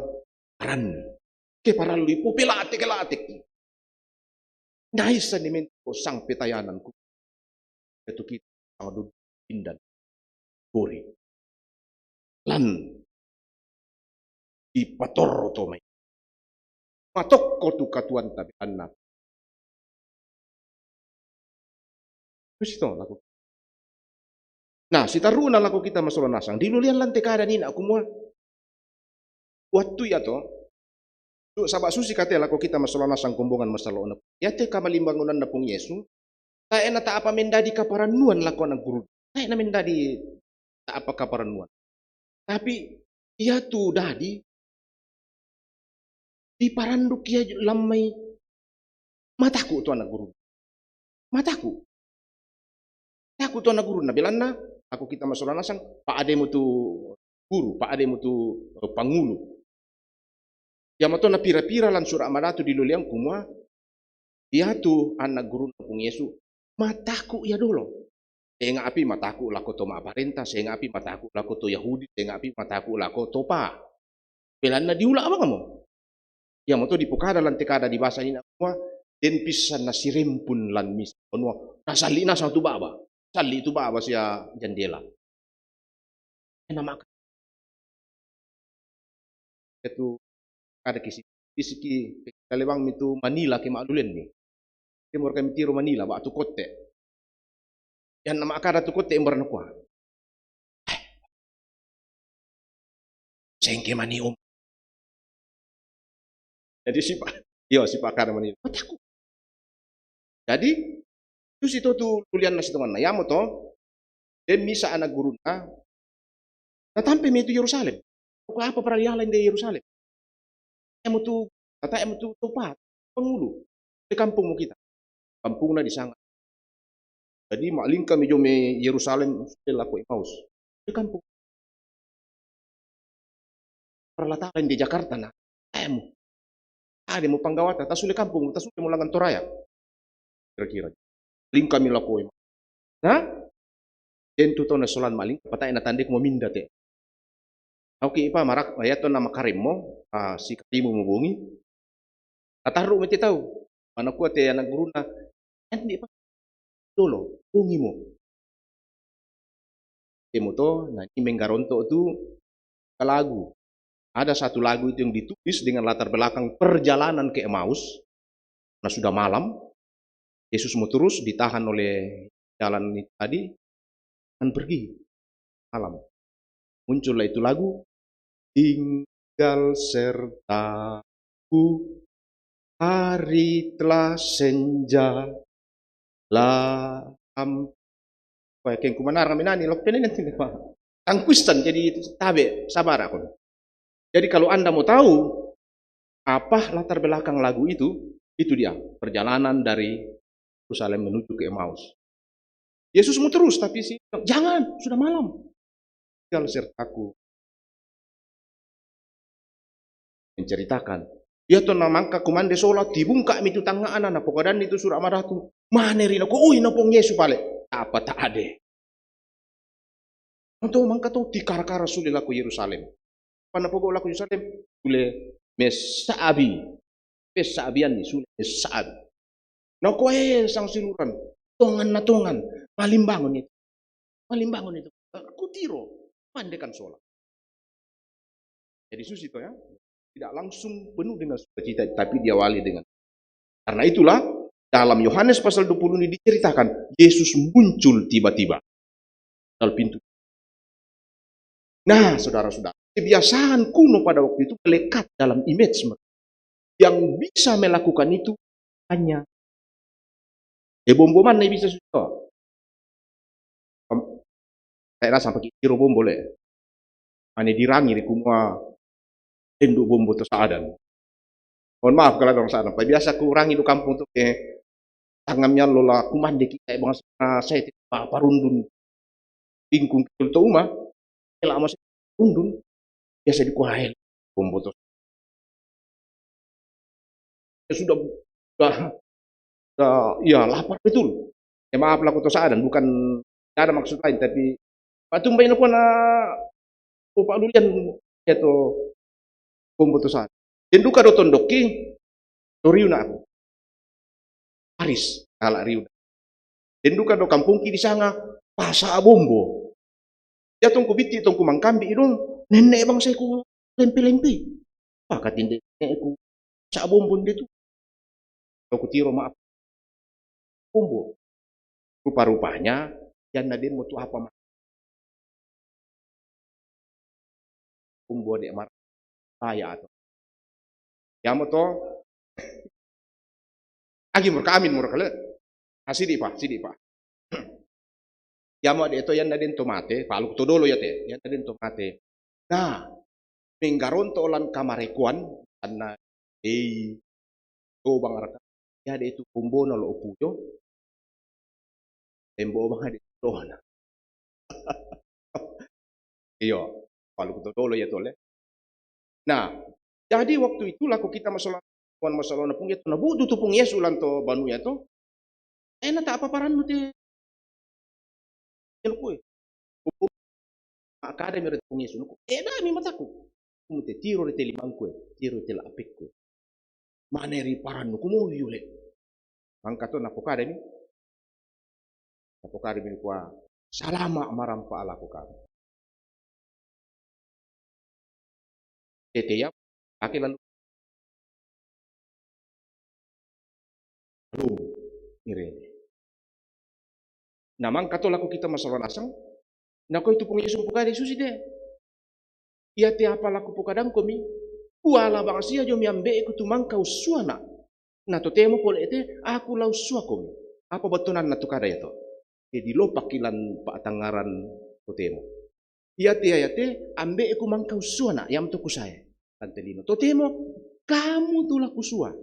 parannu. Ke parallu ipo pelate ke late. Naissa ni mento sang petayananku. Itu kita sangat duduk indan. Gori. Lan dipatorro to mai. Matokko tu katuanta belanna. Terus itu laku. Nah, sitaruna laku kita masola nasang. Dilulian lante kada nina kumua. Waktu iya to, tu saba susi kate laku kita masola nasang kombongan masalona. Iya te kamalimbangunanna Puang Yesu. Tae na ta apa mendadi kaparannuan laku anak guru. Tae na mendadi ta apa kaparannuan. Tapi iya tu dadi diparanduk iya lammai mataku tu anak guru. Mataku. Mataku tu anak guru. Na belanna, aku kita masola nasang, pa ademu tu guru, pa ademu tu eh, pangulu. Iya mo to na pira-pira lan sura madatu diluliang kumua, iya tu anak guru Puang Yesu, mataku iya dolo. Senga api mataku lako to maparenta, senga api mataku lako to Yahudi, senga api mataku lako to pa. Belanna diula bangamo. Iya mo to dipokada lante kada di basa nina kumua, den pissan na sirempun lan misa. Onua, na salli nasang tu baba. Salli tu baba sia jandela. Ena maka. Itu kada kisi, kisiki talebang mitu Manila ke malulen ni. Timur kami tiru Manila, ba tu kotte. Yang nama kada tu kotte yang bernakuah. Sengke mani om. Jadi sipa, iyo sipa kada mani. Mataku. Jadi, tu situ tu lulian nasi teman. Iya mo to, den misa anak guruna, na tampe mi tu Yerusalem. Ko apa para dialain di Yerusalem? Iya mo tu, kata iya mo tu topa, pangulu. Di kampung mo kita. Kampungna di sanga. Jadi, malingka mi jo mi Yerusalem, sule lako Emaus. Di kampung. Perlataren di Jakarta na. Emu. Ada mo panggawata, tasule kampung, tasule mo langan Toraya. Kira-kira. Lingka mi lako Emaus. Nah, tentu tona solan malingka, patae na tandek mo minda te. Oke, ipa marak, iya to na makaremmo, ah, si karimu mo bongi. Tatarru mi te tau. Mana kua te anak guruna. Andi pa. Dolo, bongi mo. Emo to, na ni menggaronto tu kalagu. Ada satu lagu itu yang ditulis dengan latar belakang perjalanan ke Emaus. Nah, sudah malam, Yesus mau terus ditahan oleh jalan itu tadi, dan pergi malam. Muncullah itu lagu, "Tinggal sertaku, hari telah senja, lam." Wah, keng kumanar kami nani, lok penen nanti, Pak. Tangkuisan jadi itu, tabe, sabar aku. Jadi kalau Anda mau tahu apa latar belakang lagu itu, itu dia, perjalanan dari Yerusalem menuju ke Emaus. Yesus mau terus, tapi si, "Jangan, sudah malam." Tinggal sertaku. Menceritakan. Iya to na mangka kumande sola, tibungka mi tu tangngana, na pokadanni tu sura madatu. Mane ri nako, "Ui, na Puang Yesu pale." Apa ta ade. Anto mangka to tikara-kara sule lako Yerusalem. Pana pogau lako Yerusalem, sule messa'bi. Pessa'bianni sule messa'bi. Nakuae sang siluran, "Tongan na tongan, malimbangun itu. Malimbangun itu." Kutiro, mandekan sola. Jadi susi to ya. Tidak langsung penuh dengan sukacita, tapi diawali dengan. Karena itulah, Dalam Yohanes pasal dua puluh ini diceritakan, Yesus muncul tiba-tiba dalam pintu. Nah, saudara-saudara, kebiasaan kuno pada waktu itu melekat dalam image mereka. Yang bisa melakukan itu hanya, eh, bombo mana bisa sudah. Saya rasa pakai tiro bombo le. Ane dirangi di kumua tendu bombo to sa'adan. Mohon maaf kalau ada orang sa'adan. Pai biasa ku rangi du kampung tu ke tangan mian lola kumande ki kayak bangsa saya ti pa-, parundun bingkung ke to uma. Ela mas parundun. Biasa di kuahel bombo to. Ya sudah, sudah, sudah, ya lapar betul. Ya maaf lah ku to sa'adan, bukan, tidak ada maksud lain, tapi patumbai na kuana, oh, Pak Lulian, ya to, bombo to sa'adan. Den duka do tondokki, to riu na aku. Aris, ala riu. Den duka do kampungki di sanga, pasa bombo. Ya tongku bitti, tongku mangkambi idong, nenne bang saya ku lempe-lempe. Pakatinde ku sa bombo nde tu. Tongku tiro maaf. Bombo. Rupa-rupanya, yan na den mo tu apa ma-, bombo de mar-, saya atau. Ya mo to, agi murka amin murka le. Ah, sidi pa, sidi pa. Ya mo de to yan na den to mate, paluk to dolo ya te, yan na den to mate. Nah, menggaronto olan kamarekuan, anna dei to bang raka. Ya de tu bombo na lo opuyo. Tembo bang de to na. Iyo, paluk to dolo ya to le. Nah, jadi waktu itu lako kita masalah, wan masalah na pung Yesu, na butu tu pung Yesu lan to banu ya to. Ena ta apa parannu te. Ena kue. Kada mi rete pung Yesu, nako. Ena mi mataku. Kumu te tiro rete limangku, tiro rete la apekku. Mane ri parannu kumu yule. Mangka to napokada mi. Napokada mi kua, salama marampa lako kami. Tete ya, ake lalu. Lalu, irene. Na mangka to lako kita masalah nasang, nako itu pung Yesus pung kada susi de. Ia te apa lako pokadang komi, kuala bangsia jo mi ambe'ku tu mangka usuana. Na totemo pole te, aku la usua komi. Apa bettuanna tu kada ya to? Jadi lopak ilan pa'tangngaran totemo. Ia te, ia te, ambe'ku mangka usuana, yam to kusae. Tante lino. Totemo, kamu tu la kusua.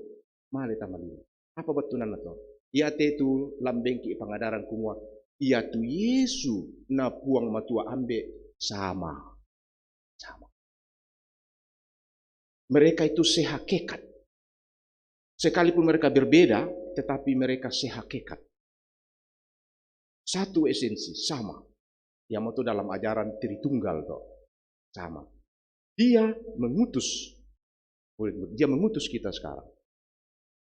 Male tama lino. Apa bettuanna to? Ia te tu lambengki pangadaran kumua, ia tu Yesu na Puang Matua ambe sama. Sama. Mereka itu sehakikat. Sekalipun mereka berbeda, tetapi mereka sehakikat. Satu esensi, sama. Yang itu dalam ajaran Tritunggal to. Sama. Dia mengutus, dia mengutus kita sekarang.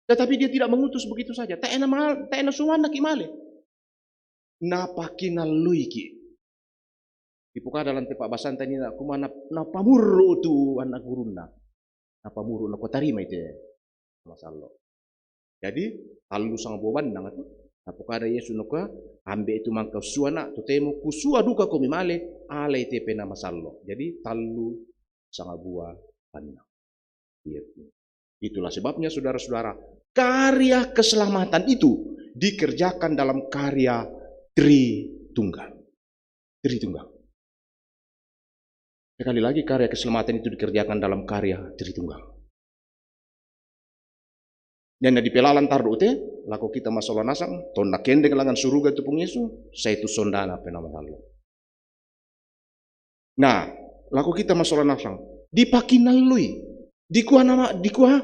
Tetapi dia tidak mengutus begitu saja. Ta'ena mal-, ta'ena sumanna ki male. Napakinalluiki. Dipokada lan te pa'basanta nina, kumua na, napamurru tu ana' gurunna. Napamurru, nako tarimai te masallo. Jadi, tallu sanga bua bannang tu. Napokada Yesu nako, ambe' tu mangka usuana, totemo kusua duka komi male, alai te pena masallo. Jadi, tallu sanga bua bannang. Iya. Itulah sebabnya, saudara-saudara, karya keselamatan itu dikerjakan dalam karya Tritunggal. Tritunggal. Sekali lagi, karya keselamatan itu dikerjakan dalam karya Tritunggal. Yang na dipelalan tardu te, lako kita masola nasang, tonna kendeng langan suruga tu pung Yesu, sai tu sondana penama sallo. Nah, lako kita masola nasang. Dipakinallui. Dikua nama, dikua,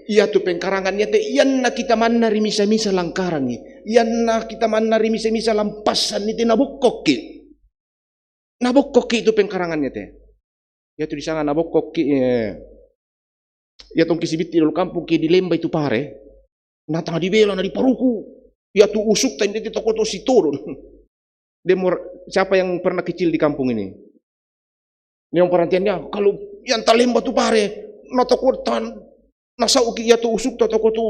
ia tu pengkarangan ia te, ianna kita manna ri misa-misa langkarangi. Ianna kita manna ri misa-misa lampassan ni te nabokkokki. Nabokkokki tu pengkarangan ia te. Ia tu disanga nabokkokki, eh, ia tongki sibitti dolo kampungki di Lembai tu pare. Natang dibela na diparuku. Ia tu usukta inde te toko to sitodon. Demo, siapa yang pernah kecil di kampung ini? Ini yang perhatiannya, kalau yang talemba tu pare, na toko tan, nasauki ia tu usukta toko tu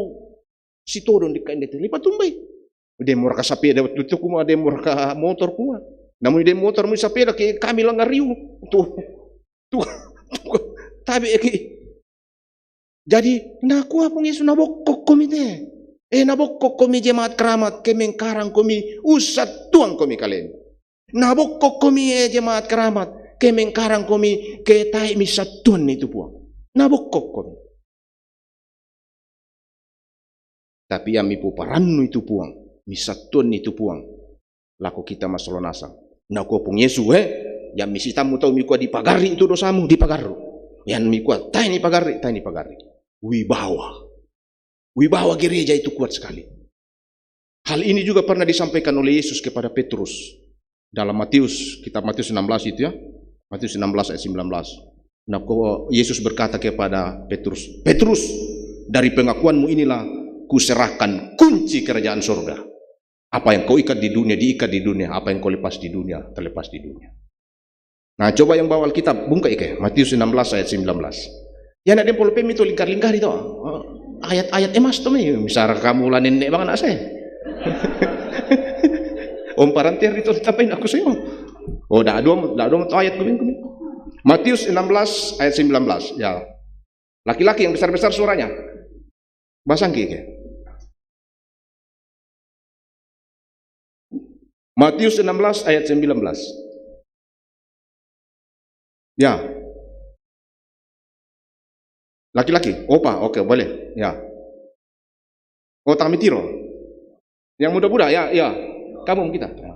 Sitodong dikka' inde te, lipa tumbai. De' mo raka sapeda waktu itu kuma, de' mo raka motor kuma. Namun de' motor mo sapeda ke kami langariu. Tuh. Tuh. Tuh. Tabe' ki. Jadi, nakua Puang Yesus, "Nabokkokkomi te. Eh, nabokkokkomi jemaat Keramat, ke mengkarangkomi, ussattuangkomi kalemi. Nabokkokkomi, eh, jemaat Keramat, ke mengkarangkomi, ke tae' missattuanni tu Puang. Nabokkokkomi." Tapi yang mipuparannu itu Puang, missattuanni itu Puang, lako kita massolo nasang. Nakua Puang Yesus, eh, yang misitammu tau mikua dipagarri' itu dosamu, dipagarru'. Yang mikua tae' ni pagarri', tae' ni pagarri'. Wibawa. Wibawa gereja itu kuat sekali. Hal ini juga pernah disampaikan oleh Yesus kepada Petrus. Dalam Matius, kitab Matius enam belas itu ya. Matius enam belas ayat sembilan belas. Nah, ko-, Yesus berkata kepada Petrus, "Petrus, dari pengakuanmu inilah kuserahkan kunci kerajaan surga. Apa yang kau ikat di dunia, diikat di dunia. Apa yang kau lepas di dunia, terlepas di dunia." Nah, coba yang bawa Alkitab, bungka' ike, Matius enam belas ayat sembilan belas. Ya, nak dempol pemi tu lingkar-lingkar itu. Ayat-ayat emas tu mi, misal kamu la nenne' bang anak saya. Om paranter itu tapain aku saya. Oh, dah dua, dah dua tu ayat kumin, kumin. Matius enam belas ayat sembilan belas. Ya. Laki-laki yang besar-besar suaranya. Basangki ke. Matius enam belas ayat sembilan belas. Ya. Laki-laki. Opa, oke, boleh. Ya. Oh, tami tiro. Yang muda-muda, ya, ya. Kamu kita. Ya.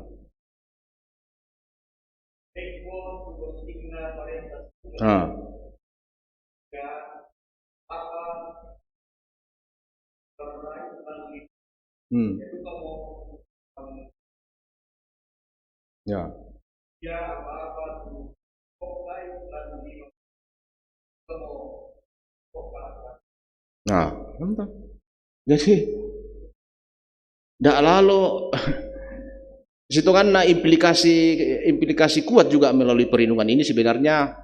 Ah. Hmm. Ya. Nah, nampak. Jadi, ndak lalo sitonganna implikasi, implikasi kuat juga melalui perenungan ini sebenarnya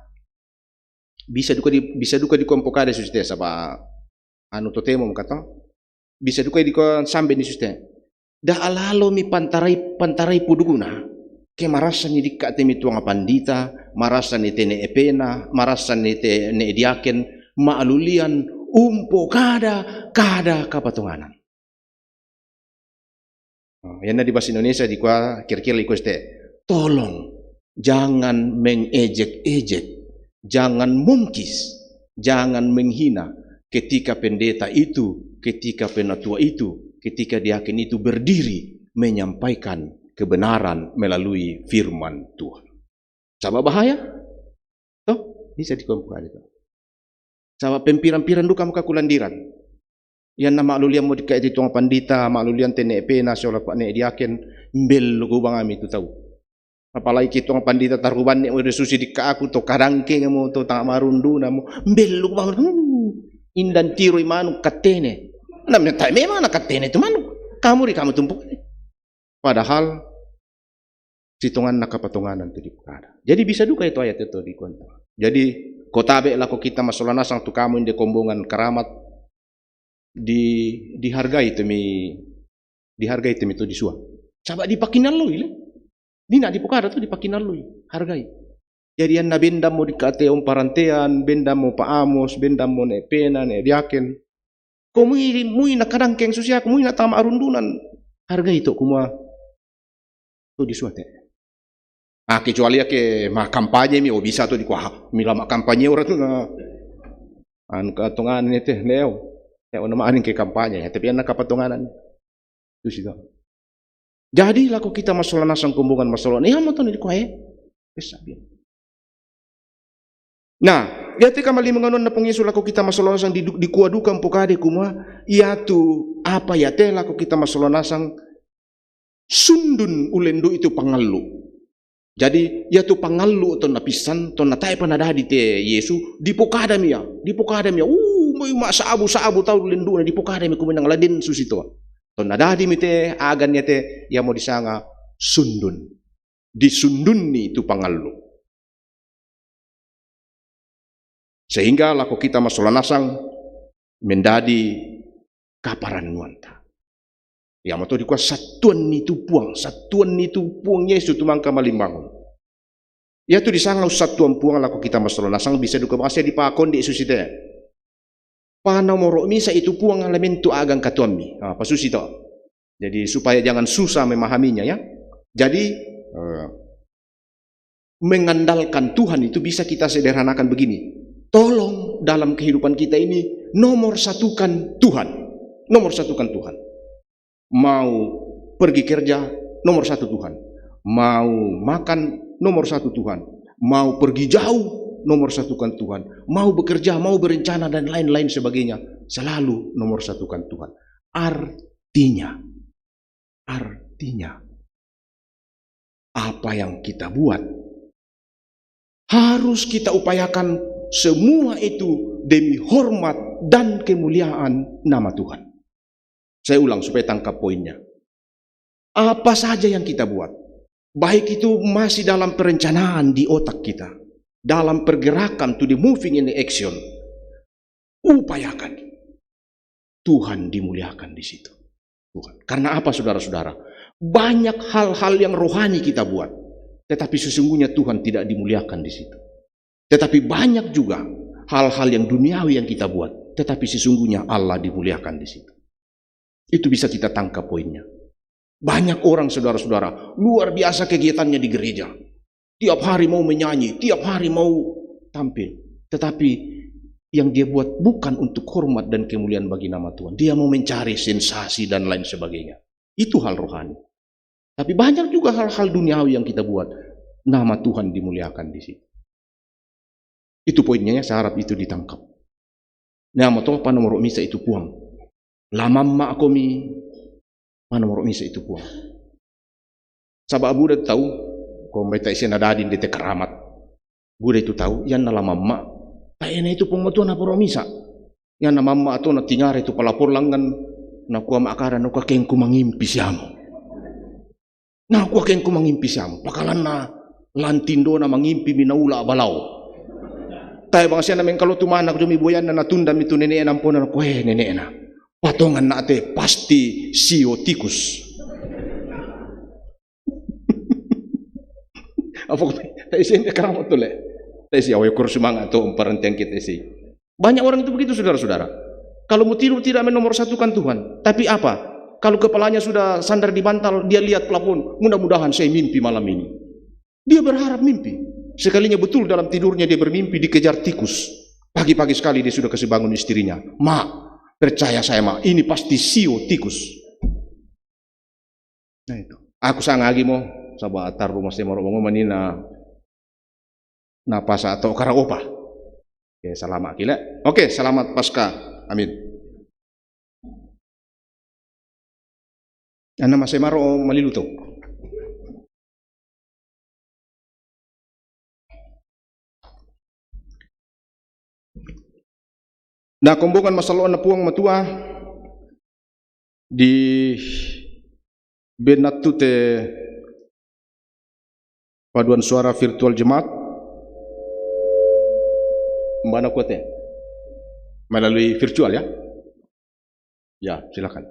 bisa duka di, bisa duka dikua mpokada susi te, saba' anu totemo maka to. Bisa duka dikua sambe ni susi te. Ndak lalo mi pantarai, pantarai pudukna. Ke marassanni dikka' te mi tuang pandita, marassanni te ne' epena, marassanni te ne' diaken, ma'lulian umpokada kada kapatonganan. Oh, iyanna di bahasa Indonesia dikua, kira-kira dikua susi te, "Tolong, jangan mengejek-ejek, jangan mungkis, jangan menghina ketika pendeta itu, ketika penatua itu, ketika diaken itu berdiri menyampaikan kebenaran melalui firman Tuhan." Saba' bahaya. Toh, bisa dikua mpokada to. Saba' pempiran-piran duka maka kulandiran. Iyanna ma'luliammo dikka' te tuang pandita, ma'lulian te ne' epena, siola pa ne' diaken, mbelluku bang ami tu tau. Apalagi ke tuang pandita tarubanne mo de susi dikka' aku to kadangkeng mo to tama' marunduna mo. Mbelluku bang, hmm, indan tiroi manu' kattene. Na me-, tae' memang na kattene tu manu'. Kamu ri kamu tumpuk. Padahal sitonganna kapatonganan tu dipokada. Jadi bisa duka itu ayat itu dikua. Jadi ko tabe' lako kita massolo nasang tu kamu inde kombongan Keramat, di, dihargai tu mi, dihargai tu mi tu disua. Saba' dipakinalloi le. Dina dipokada tu dipakinalloi, hargai. Jadi anna bendammo dikka' te om parantean, bendammo Pa Amos, bendammo ne' epena, ne' diaken. Ko mui, mui na kadangkeng susi aku, mui na tama' arundunan. Hargai to kumua tu disua te. Ah, kecuali ke ma' kampanye mi, oh, bisa to dikua, ah, mila ma' kampanye ora tu na. Anu katonganan te, neo. Neo na ma'aning ke kampanye, tapi anna kapatonganan. Tu susi to. Jadi lako kita massolo nasang kombongan massolo, ne' amo to ne dikua, eh? Pessa bi. Nah, iate kamallimanganna Puang Yesus lako kita massolo nasang di, dikua duka mpokada kumua, iatu apa iate lako kita massolo nasang sundun ulendu' itu pangallu'. Jadi, iatu pangallu' tonna pissan, tonna tae'pa nadadi te Yesu, dipokadami ia, dipokadami ia. Uh, moi ma' sa'bu-sa'bu tau lendu'na, dipokadami kuminang laden susi to. Tonna dadi mi te, agan iate, iamo disanga sundun. Disundunni tu pangallu'. Sehingga lako kita massolo nasang mendadi kaparannuanta. Iamato dikua satuan nitu Puang, satuan nitu Puang Yesu tumangka malimbangun. Iatu disanga ussatuan Puang lako kita massalonasang, bisa duka bangsa dipakon di Yesus ite. Panomoro misa itu Puang ala mentu agang katuammi. Ah, pasusi to. Jadi supaya jangan susah memahaminya ya. Jadi eh, mengandalkan Tuhan itu bisa kita sederhanakan begini. Tolong dalam kehidupan kita ini nomor satukan Tuhan. Nomor satukan Tuhan. Mau pergi kerja, nomor satu Tuhan. Mau makan, nomor satu Tuhan. Mau pergi jauh, nomor satukan Tuhan. Mau bekerja, mau berencana dan lain-lain sebagainya, selalu nomor satukan Tuhan. Artinya, artinya apa yang kita buat harus kita upayakan semua itu demi hormat dan kemuliaan nama Tuhan. Saya ulang supaya tangkap poinnya. Apa saja yang kita buat, baik itu masih dalam perencanaan di otak kita, dalam pergerakan to the moving in the action, upayakan Tuhan dimuliakan di situ. Tuhan. Karena apa, saudara-saudara? Banyak hal-hal yang rohani kita buat, tetapi sesungguhnya Tuhan tidak dimuliakan di situ. Tetapi banyak juga hal-hal yang duniawi yang kita buat, tetapi sesungguhnya Allah dimuliakan di situ. Itu bisa kita tangkap poinnya. Banyak orang, saudara-saudara, luar biasa kegiatannya di gereja. Tiap hari mau menyanyi, tiap hari mau tampil. Tetapi yang dia buat bukan untuk hormat dan kemuliaan bagi nama Tuhan. Dia mau mencari sensasi dan lain sebagainya. Itu hal rohani. Tapi banyak juga hal-hal duniawi yang kita buat. Nama Tuhan dimuliakan di situ. Itu poinnya ya, saya harap itu ditangkap. Nah, mato panomoro misa itu Puang. Lamamma komi, panomoro misa itu Puang. Saba' buda tu tau, ko mai ta'ise nadadi ndete karamat. Buda itu tau, ianna lamamma, tae na itu Puang Matua naporo misa. Ianna mamma to natingara itu palapor langngan, nakua ma'kada, nakua kengku mangimpi siamo. Nakua kengku mangimpi siamo. Pakalanna lantindona mangimpi mi naula balao. Tae bangsiana mengkalo tu mana jomi boyanna natunda mi tu nene'na ampona, nakua, eh, nene'na. Patongan na'te pasti sio tikus. Apa kau tak isi ini kerang betul le? Tak isi awal kursi manga tu parantian kita isi. Banyak orang itu begitu, saudara-saudara. Kalau mau tidur tidak menomor satukan Tuhan. Tapi apa? Kalau kepalanya sudah sandar di bantal, dia lihat plafon. Mudah-mudahan saya mimpi malam ini. Dia berharap mimpi. Sekalinya betul dalam tidurnya dia bermimpi dikejar tikus. Pagi-pagi sekali dia sudah kasih bangun istrinya. Ma, percaya saya, Ma, ini pasti sio tikus. Nah itu. Aku sanga agi mo, saba' tarru masse maro' mango manina napasa to karaopa. Oke, salama' kile. Oke, selamat Paskah. Amin. Anna masse maro' malilu to. Na kombongan masallo'na Puang Matua, di bennattu te paduan suara virtual jemaat. Mbana kuate melalui virtual ya. Ya, silakan.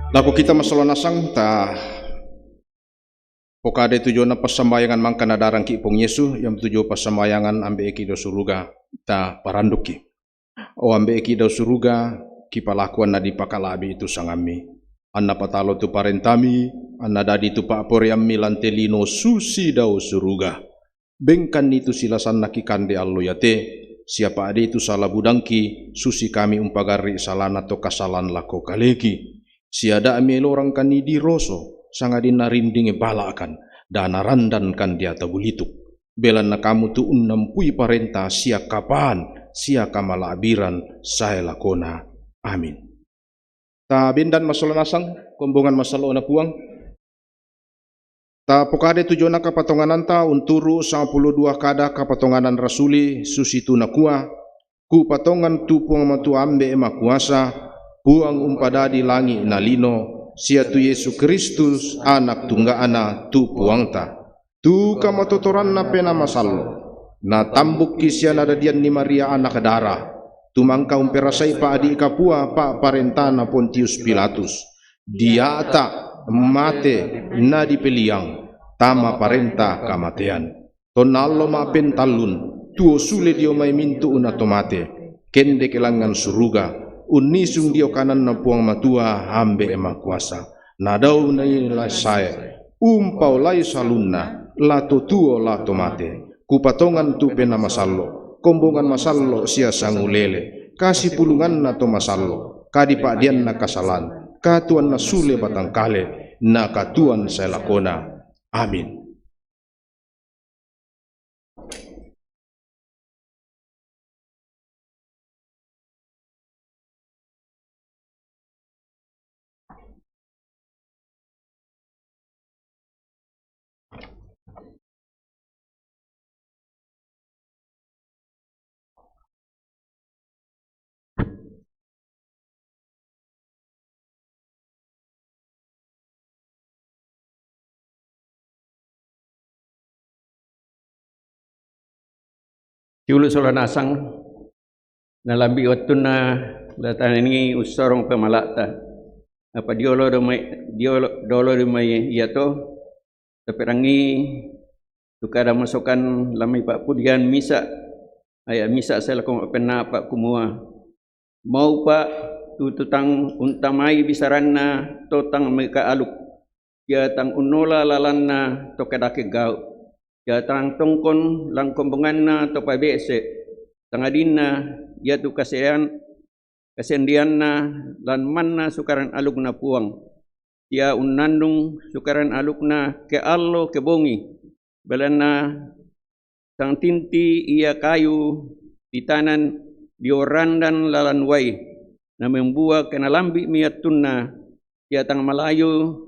Lako kita masallo' nasang, ta pokadai tu jona passambayangan mangkana darangki Puang Yesu, iam tu jo passambayangan ambe'ki dao suruga, ta parandukki. O ambe'ki dao suruga, kipalakuan na dipakala'bi' tu sangammi. Anna patalo tu parentami, anna dadi tu pa'poraiammi lan te lino susi dao suruga. Bengkanni tu silasanna kikande allo iate, sia pa'dei tu sala budangki, susi kami umpagarri' salana to kasalan lako kaleki. Sia da' mielorangkan diroso, sangadinna rinding bala'kan, da' narandankan deata bulituk. Belanna kamu tu unnampui parenta sia kapaan, sia kamala'biran sae lakona. Amin. Ta bendan masallo' nasang, kombongan masallo'na Puang. Ta pokadai tu jona kapatongananta unturu' sangpulo dua kada Kapatonganan Rasuli, susitu nakua, Kupatongan tu Puang Matua Ambe' Makuasa, Puang umpadadi langi' na lino, sia tu Yesu Kristus, Anak Tungga'na, tu Puangta. Tu kamatotoranna Penaa Masallo', natambukki sia nadadianni Maria anak dara, tu mangka umperasai pa'di' kapua pa'parentana Pontius Pilatus, dia'ta', mate, nadipeliang, tama parenta kamatean. Tonna allo ma'pentallun, tuo sule dio mai mintu' na to mate, kendek langngan suruga, unnisung dio kananna Puang Matua Ambe' Makuasa. Nadao nai la sae, umpaolai salunna, la to tuo la to mate. Kupatongan tu Penaa Masallo', kombongan masallo' sia sangulele, kasipulunganna to masallo', kadipa'dianna kasalan, katuanna sule batangkale, na katuan sae lakona. Amin. Siulu' sola nasang, nalambi' wattunna la tanangi ussorong pamala'ta. Apa diolo domai, diolo, dolo domai iato, taperangi tu kada masokan lamai pa'pudian misa', aya' misa' sae lako ma'pennapa' kumua, Maupa' tu tang untamai bisaranna to tang mekaaluk, sia tang unnola lalanna to kadake gau', sia tang tongkon lan kombonganna to pabe'se', sangadinna iatu kasean-, kasendianna lan manna sukaran alukna Puang, sia unnannung sukaran alukna ke allo ke bongi, belanna tang tinti ia kayu titanan dio randan lalan uai, namembua ke nalambi'mi attunna, sia tang malayu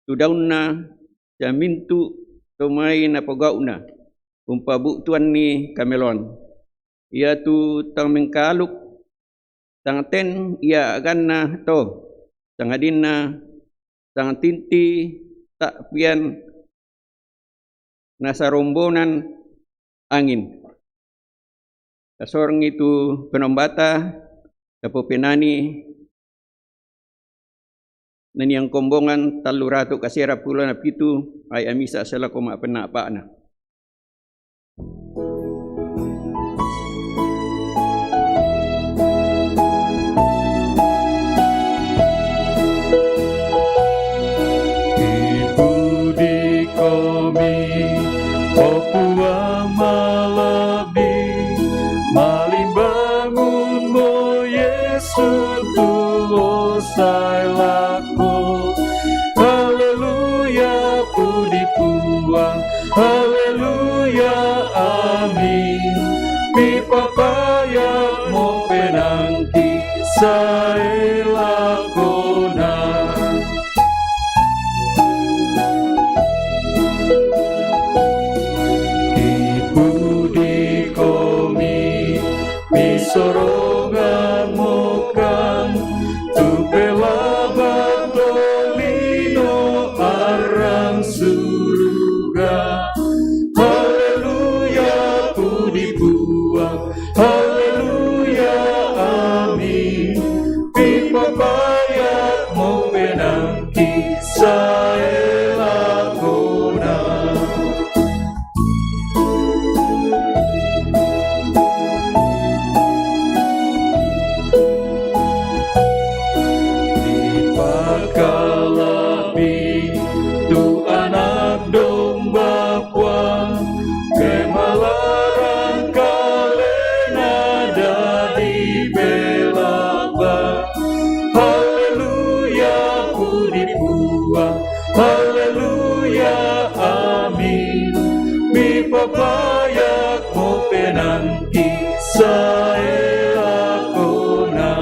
tu daunna, sia mintu' to mai napogau'na, umpabu'tuanni kameloan. Iatu tang mengkaaluk, tang ten ia a'ganna to, sangadinna tang tinti ta'pian nasarombonan angin. Tasorengngi tu penombata, tapopenani, naniang kombongan tallu ratu kasera pulo na pitu, aya' misa' sae lako ma'pennapa'na. Ipudikomi, o Puang malebbi, malimbangunmo Yesu tuo sae lako. Haleluya, pudi Puang, haleluya, amin. Mipapayamo penaangki sae lakona. Ipudikomi, misorongan mokang tu pelaban Payak mo penangki saela kona.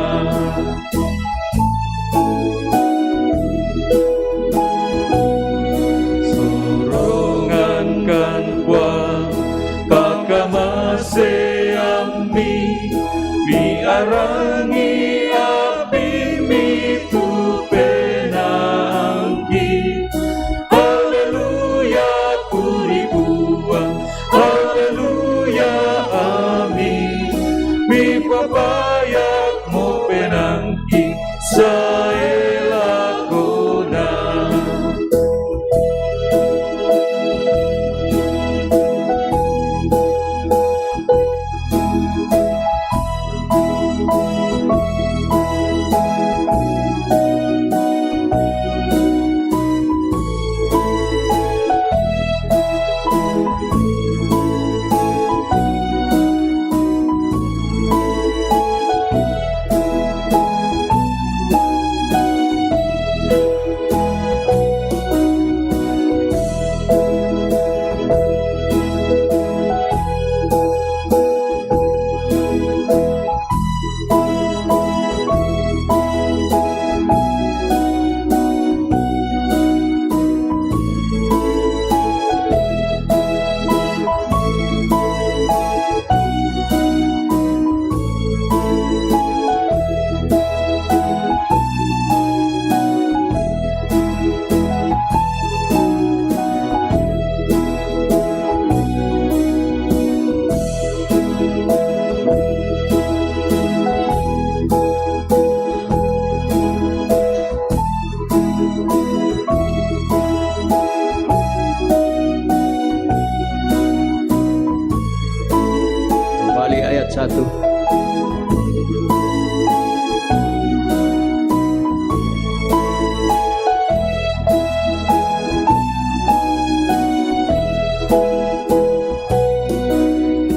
Sorongan kan pwa pakamasean mi, miarangi api mi tu penangki. Haleluya, pudi pua. Haleluya, amin. Mipapayak mo penangki saela kona. Kembali ayat satu.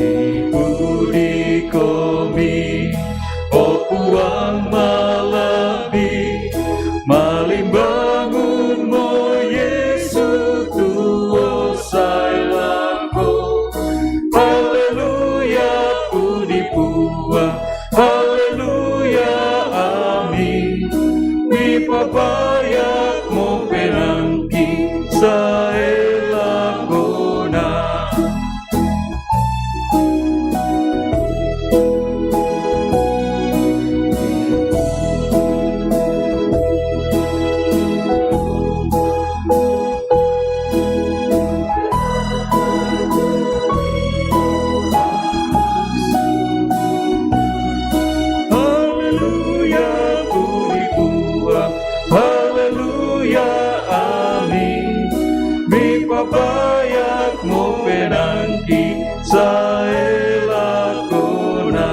Ipudi komi, o puang malabi, malimbangun mo Yesu tu o saela ko. Haleluya, pudi pua. Haleluya, amin. Mipapayak mo penangki saela kona. Haleluya, pudi pua. Haleluya, amin. Mipapayak mo penangki saela kona.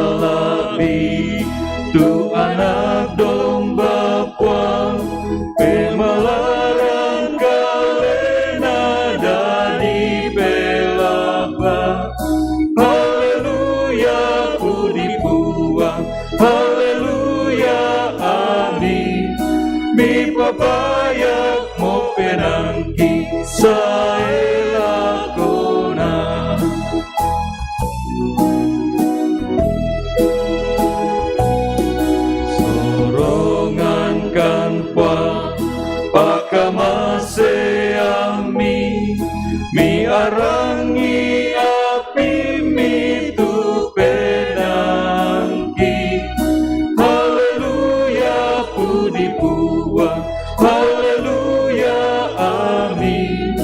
Dipakalabi tu Anak Domba pua, pemalaran kalena dadi pelapa. Haleluya, pudi pua. Haleluya, amin. Mipapayak mo penangki saela kona. Sorongan kan pua pakamasean mi, miarangi api mi tu penangki. Haleluya, pudi pua. Haleluya, amin.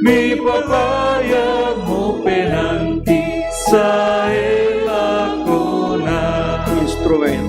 Mipapayak mo penangki saela kona. Instrumen.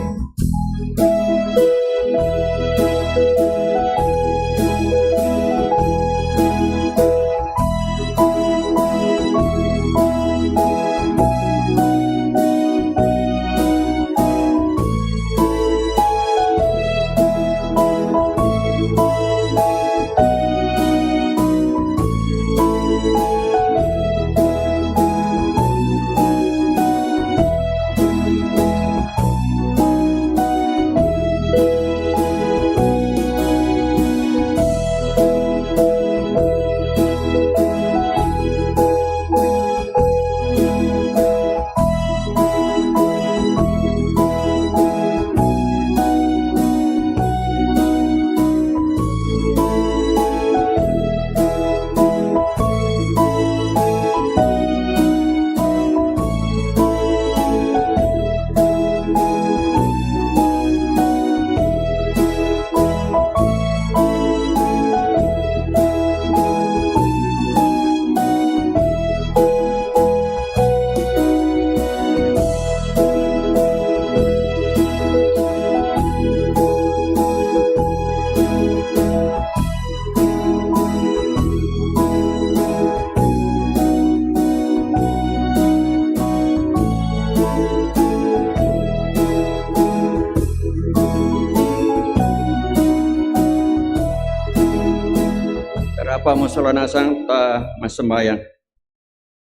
Pamosolanasang ta massambayang.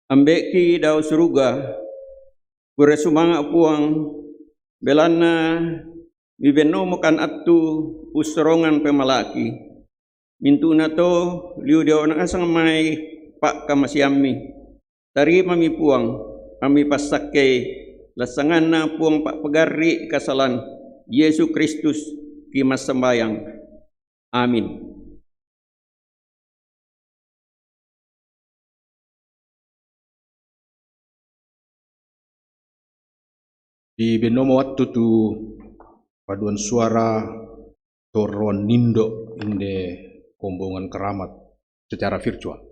Ambe'ki dao suruga, pura sumanga' Puang, belanna mibennomokan attu ussorongang pamala'ki. Mintu'nato liu dio nasang mai pa'kamasiammi. Tarimami Puang, ammi passakkei, lassanganna Puang pa'pagarri' kasalan, Yesu Kristus, ki massambayang. Amin. Dibennomo wattu tu paduan suara torroan nindo' inde kombongan keramat secara virtual.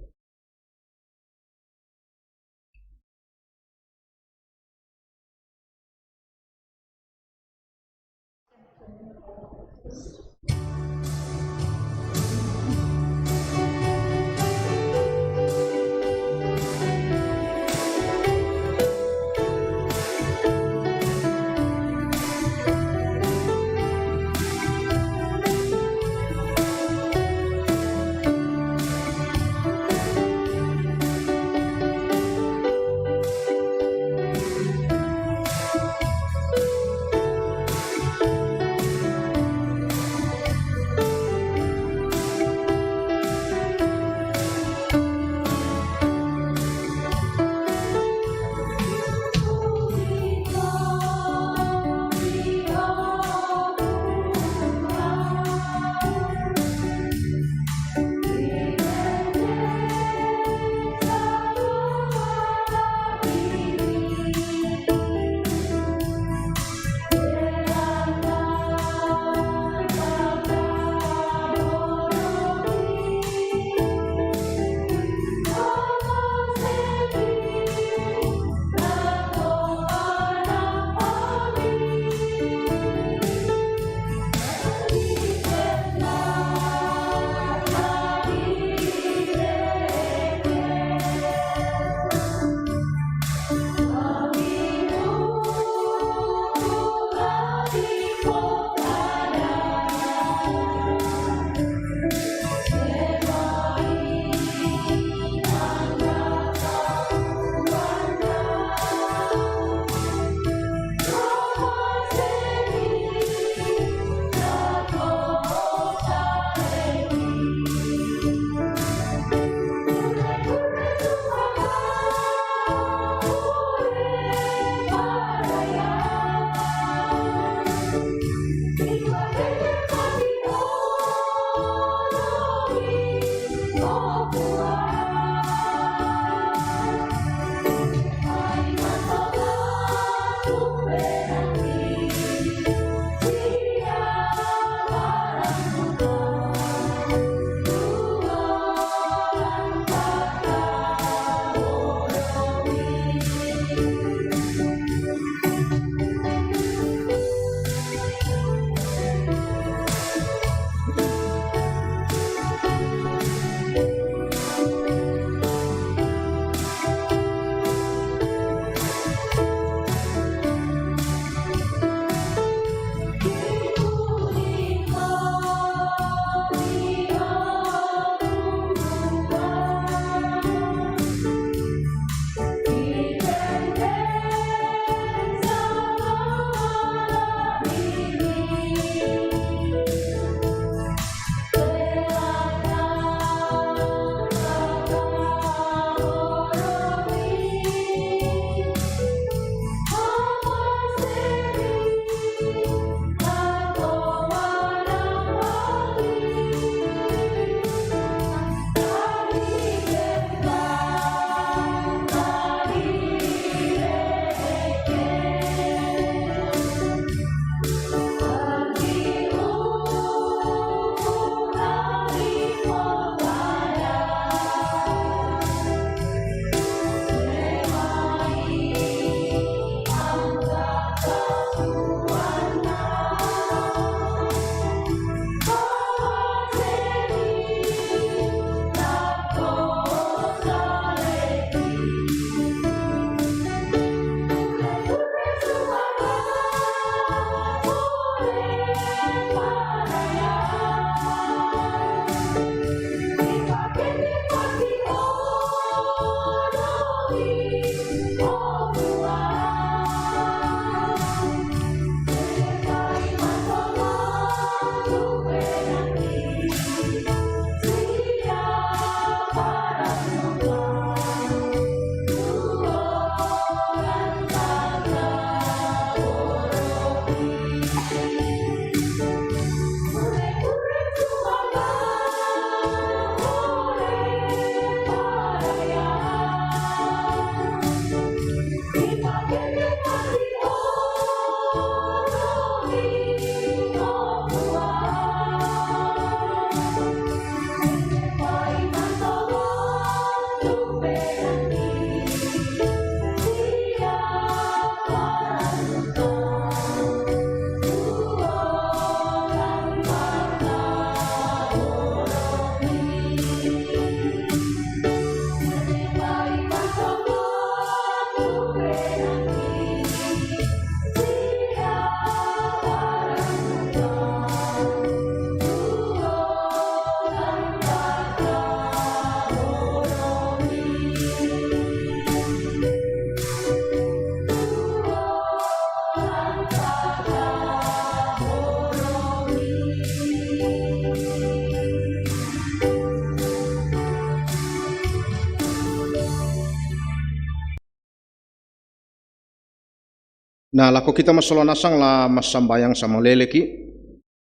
Na lako kita masolo nasang la massambayang samaleleki.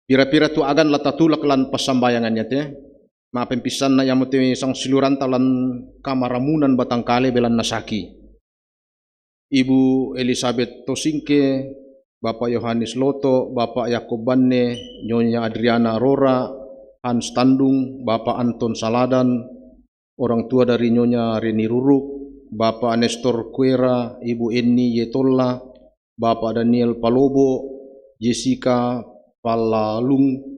Pira-pira tu agan la tatulak lan passambayangan yate. Mapempissanna yamo te sangsiluranta lan kamaramunan batangkale belanna saki. Ibu Elizabeth Tosingke, Bapak Yohanes Loto, Bapak Yakob Banne, Nyonya Adriana Rora, Hans Tandung, Bapak Anton Saladan, orang tua dari Nyonya Reni Ruruk, Bapak Nestor Kuera, Ibu Eni Yetolla, Bapak Daniel Palobo, Jessica Palalung,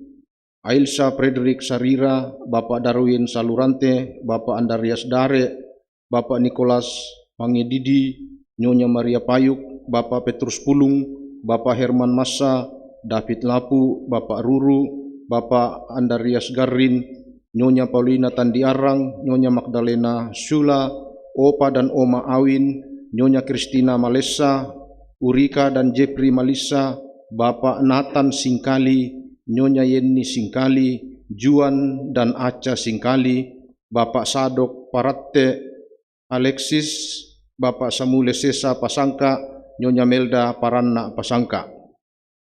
Ailsa Frederick Sarira, Bapak Darwin Salurante, Bapak Andarias Dare, Bapak Nicholas Mangedidi, Nyonya Maria Payuk, Bapak Petrus Pulung, Bapak Herman Massa, David Lapu, Bapak Ruru, Bapak Andarias Garrin, Nyonya Paulina Tandiarang, Nyonya Magdalena Sula, Opa dan Oma Awin, Nyonya Kristina Malessa, Urika dan Jepri Malissa, Bapak Nathan Singkali, Nyonya Yenni Singkali, Juan dan Aca Singkali, Bapak Sadok Paratte, Alexis, Bapak Samule Sesa Pasangka, Nyonya Melda Paranna Pasangka.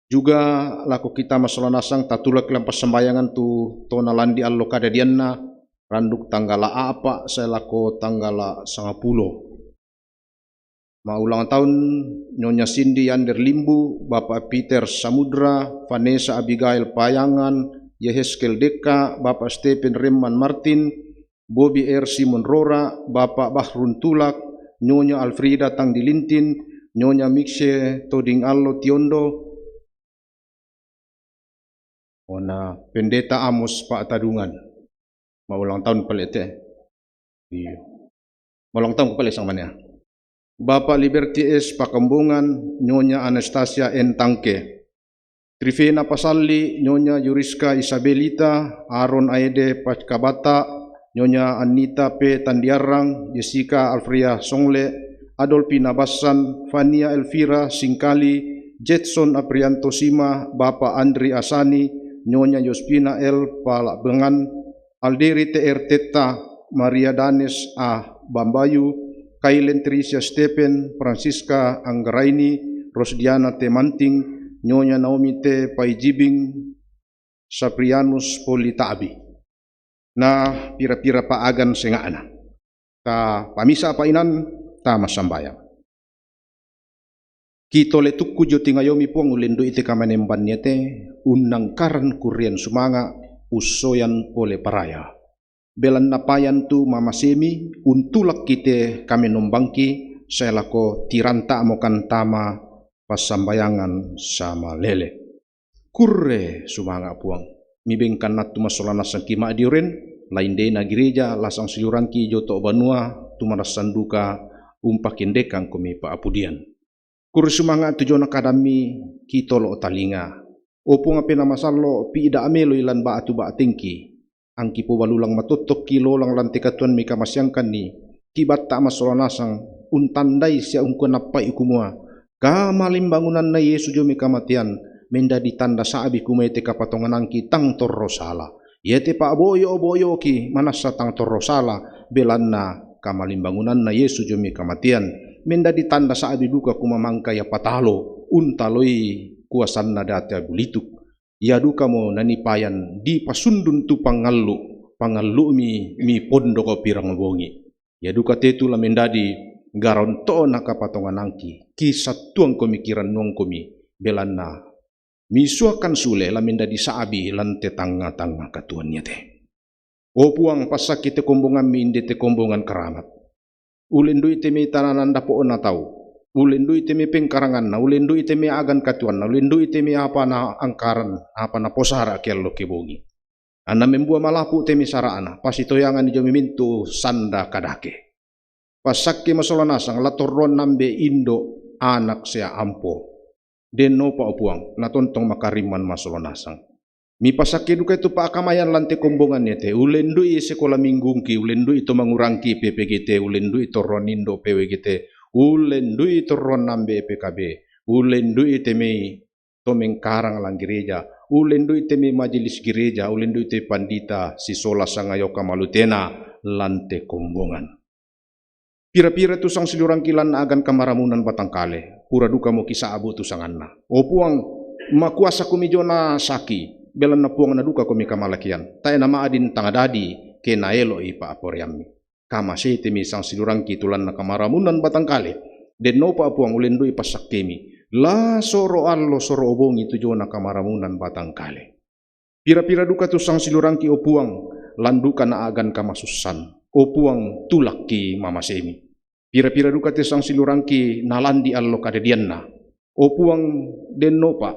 Juga lako kita masolo nasang tatulak lan passambayangan tu tona landi allo kadadianna, randuk tanggala apa sae lako tanggala sangapulo. Maulang tahun Nyonya Cindy Yander Limbu, Bapak Peter Samudra, Vanessa Abigail Payangan, Yehezkel Deka, Bapak Stephen Remman Martin, Bobi R Simon Rora, Bapak Bahrun Tulak, Nyonya Alfrida Tangdilintin, Nyonya Mikse Toding Allo Tiondo, ona Pendeta Amos Pak Tadungan. Maulang tahun pale te. Iyo. Maulang tahun pale sang mana? Bapak Liberty S Pakambongan, Nyonya Anastasia N Tangke. Trifena Pasalli, Nyonya Yuriska Isabelita, Aaron Aede Paskabata, Nyonya Anita P Tandiarang, Jessica Alfria Songle, Adolfina Bassan, Fania Elvira Singkali, Jetson Aprianto Sima, Bapak Andri Asani, Nyonya Yospina L Palakbengan, Alderi T R Tetta, Maria Danes A Bambayu, Kailen Trisia Stephen, Francisca Anggaraini, Rosdiana T Manting, Nyonya Naomi T Paijibing, Saprianus Politabi. Na pira-pira paagan senga'na. Ta pamisa painan, ta massambayang. Kitole tukku jo tingayomi Puang ulendui te kamanemban yate, unnangkaran kurrian sumanga, ussoyan pole paraya. Belanna payan tu mamasemi, untulak kite kamenombangki, sae lako tiranta mokan tama passambayangan samalele. Kurre sumanga Puang. Mibengkan nattu massola nasangki ma'dioren, laindena gereja, lasang siliurangki joto banua, tumarassan duka, umpakendekang komi pa'apudian. Kurre sumanga tujona kadammi kitolo talinga. O Puang apena masallo, pi'da amelo ilan ba'tu ba'tengki. Angki pobalulang matottokki lolang lante katuoan mikamaseangkanni, kibatta massola nasang, untandai sia ungkunappai kumua, kamalimbangunanna Yesu jo mikamatean, mendadi tanda sa'bi kumua iate kapatonganangki tang torro sala. Iate pa'boyo-boyoki manassa tang torro sala, belanna kamalimbangunanna Yesu jo mikamatean, mendadi tanda sa'bi duka kumua mangka ia patalo, untaloi kuasanna date bulituk. Ia dukamo nani payan dipasundun tu pangallu, pangallu'mi mipondoko pirang bongi. Ia duka tetu la mendadi garonto'na kapatonganangki, kisattuangkomi kirannuangkomi, belanna misuakan sule la mendadi sa'bi lante tangnga-tangnga katuoan iate. O Puang, passakki te kombongammi inde te kombongan karamat. Ulendui te mai tananan dapo'na tau. Ulendui te mai pengkaranganna, ulendui te mai agan katuoanna, ulendui te mai apa naangkaran, apa naposara ke allo ke bongi. Anna membua malapu te mai sara'na, pasitoyangan jo mimintu sanda kadake. Passakki massola nasang la torroan nambe indo, anak sea ampo. Dennopa o Puang, natontong makarimman massola nasang. Mipasakki duka itu pa'kamayan lante kombongan iate, ulendui sekola minggungki, ulendui to mangurangki P P G T, ulendui torroan indo P W G T, ulendui torroan nambe P K B, ulendui te mai to mengkarang lan gereja, ulendui te mai majelis gereja, ulendui te pandita sisola sangayoka malutena lante kombongan. Pira-pira tu sangsiliurangki lan agan kamaramunan batangkale. pura duka mo kisa'bu tu sanganna. O Puang, makuasa komi jona saki, belanna Puang na duka komi kamalakian. Tae' na ma'din tangadadi ke naelo'i pa'poraiammi. Kamasei te mi sangsiulurangki tu lalanna kamaramunan batang kale. Dennopa Puang ulendu'i passakkemi. La soro allo soro bongi tu jona kamaramunan batang kale. Pira-pira duka tu sangsiulurangki, o Puang, lan duka naa'gan kamasussan. O Puang, tulakki mamasemi. Pira-pira duka te sangsiulurangki nalandi allo kadadianna. O Puang, dennopa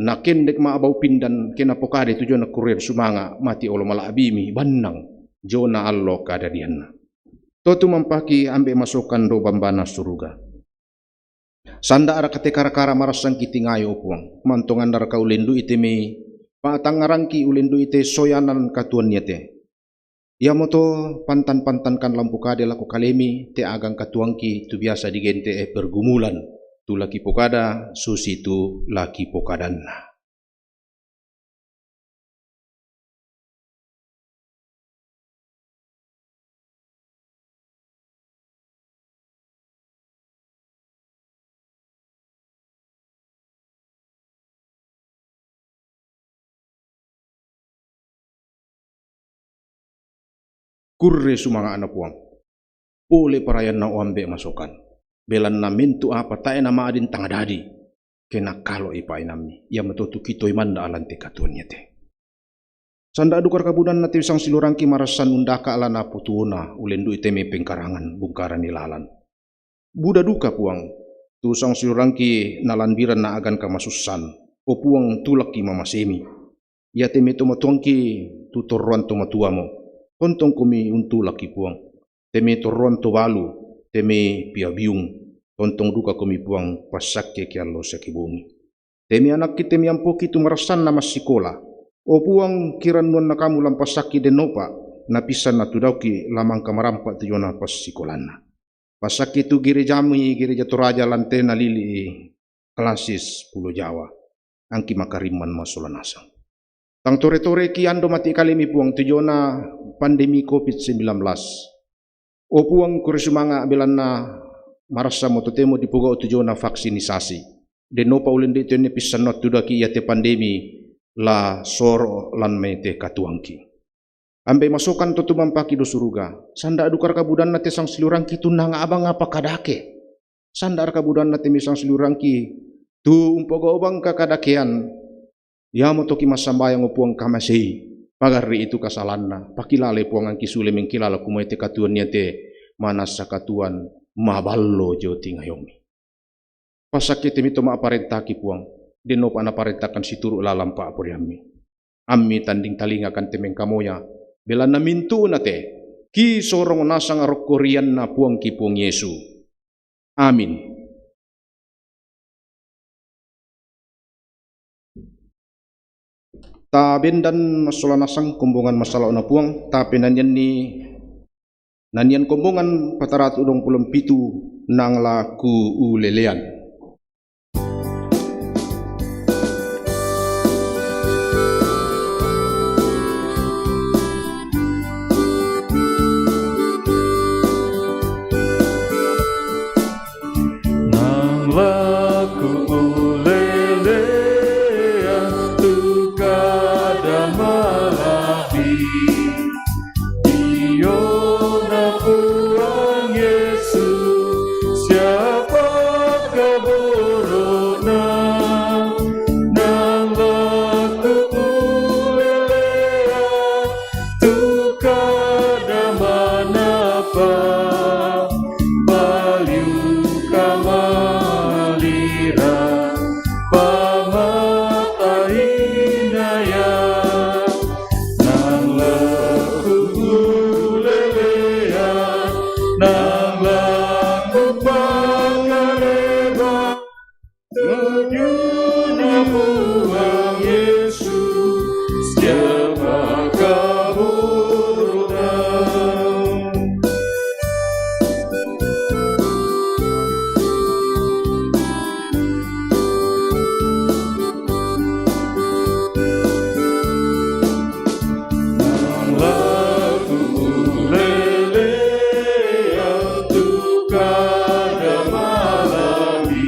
nakendek ma'bau pindan ke napokadai tu jona kurrean sumanga' mati olo mala'bimi bannang jona allo kadadianna. To tumampaki ambe' masokan ro Bambana suruga. Sanda'raka te kara-kara marassan kitingayo, o Puang? Mantonganraka ulendu'i te me pa'tangngarangki, ulendu'i te soyanan katuoan iate? Iamoto pantan-pantankan la umpokadai lako kalemi te a'gan katuoangki tu biasa digente'e pergumulan, tu la kipokada susitu la kipokadanna. Kurre sumanga'na Puang. Pole parayanna, o ambe' masokan. Belanna mintu' apa tae' na ma'din tangadadi ke nakkalo'i pa'inammi. Iamoto tu kitoi manna' lan te katuoan iate. Sanda' duka raka budanna te sangsiulurangki marassan undaka' la napotuona, ulendu'i te me pengkarangan bungkaran ilalan. Buda duka, Puang, tu sangsiulurangki nalandiran na a'gan kamasussan. O Puang, tulakki mamasemi. Iate me tomatuangki tu torroan tomatuamo. Tontong komi untulakki, Puang. Te me torroan to balu, te me piabiung. Tontong duka komi, Puang, passakkeki allo siaki bongi. Te me anakki te me ampoki tu marassanna massikola. O Puang, kirannuanna kamu lan passakki dennopa napissanna tu dauki la mangka marampa tu jona passikolanna. Passakki tu gerejami, Gereja Toraja lan te nalili'i klasis Pulo Jawa. Angki makarimman massola nasang. Tang tore-toreki ando mati kalemi, Puang, tu jona pandemi covid sembilan belas. O Puang, kurre sumanga' belanna marassammo totemo dipogau' tu jona vaksinisasi. Dennopa ulendu'i tu enne pissannuang tu dauki iate pandemi la soro lan mai te katuoangki. Ambe' masokan to tumampaki ro suruga, sanda' duka raka budanna te sangsiulurangki tu nangabang apa kadake. Sanda' raka budanna te me sangsiulurangki tu umpogau' bangka kadakean. Iamoto ki massambayang, o Puang, kamasei, pagarri'i tu kasalanna, pakilalai, Puang, angki sule mengkilala kumua te katuoan iate manassa katuoan maballo jio tingayomi. Passakke te me to ma'parentaki, Puang, dennopa naparentakan situru' lalan pa'poraiammi. Ammi tanding talingakan te mengkamoya, belanna mintu'na te kisorong nasang rokko ri anna Puangki Puang Yesu. Amin. Tabendan massola nasang kombongan massala'na Puang, tape nanianni, nanian kombongan pataratu duangpulo pitu nang la kuulelean. Nang la kuulelean tu kada mala'bi, diona Puang Yesu, siapa kaboro'na? Nang la kuulelean tu kada manapa, paliu kamalira, pamata inaya. Nang la kuulelean, nang la kupakareba, tu diona Puang Yesu, siapa kaboro'na? Nang la kuulelean tu kada mala'bi,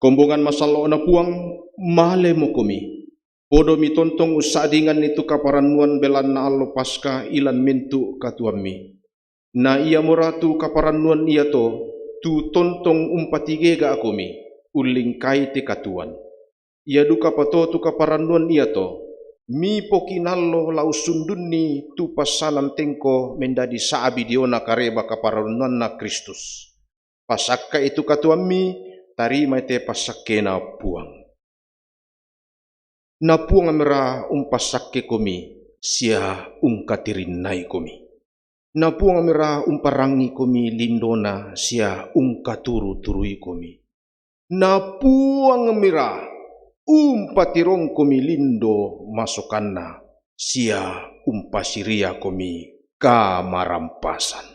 Kombongan masallo'na Puang, malemo komi. Podomi tontong ussa'dinganni tu kaparannuan belanna allo Paska ilan mintu' katuammi. Na iamora tu kaparannuan iato, tu tontong umpatigega'komi, ullingkai te katuoan. Ia dukapa to tu kaparannuan iato, mipoki nallo la ussundunni tu passanan tengko mendadi sa'bi diona kareba kaparannuanna Kristus. Pasakka'i tu katuoammi, tarimai te passakkena Puang. Na Puangmira umpassakkekomi sia ungkatirinnaikomi. Na Puangmira umparangngi komi lindona sia ungkaturu-turuikomi. Na Puangmira umpatirongkomi lindo masokanna sia umpasiriakomi kamarampasan.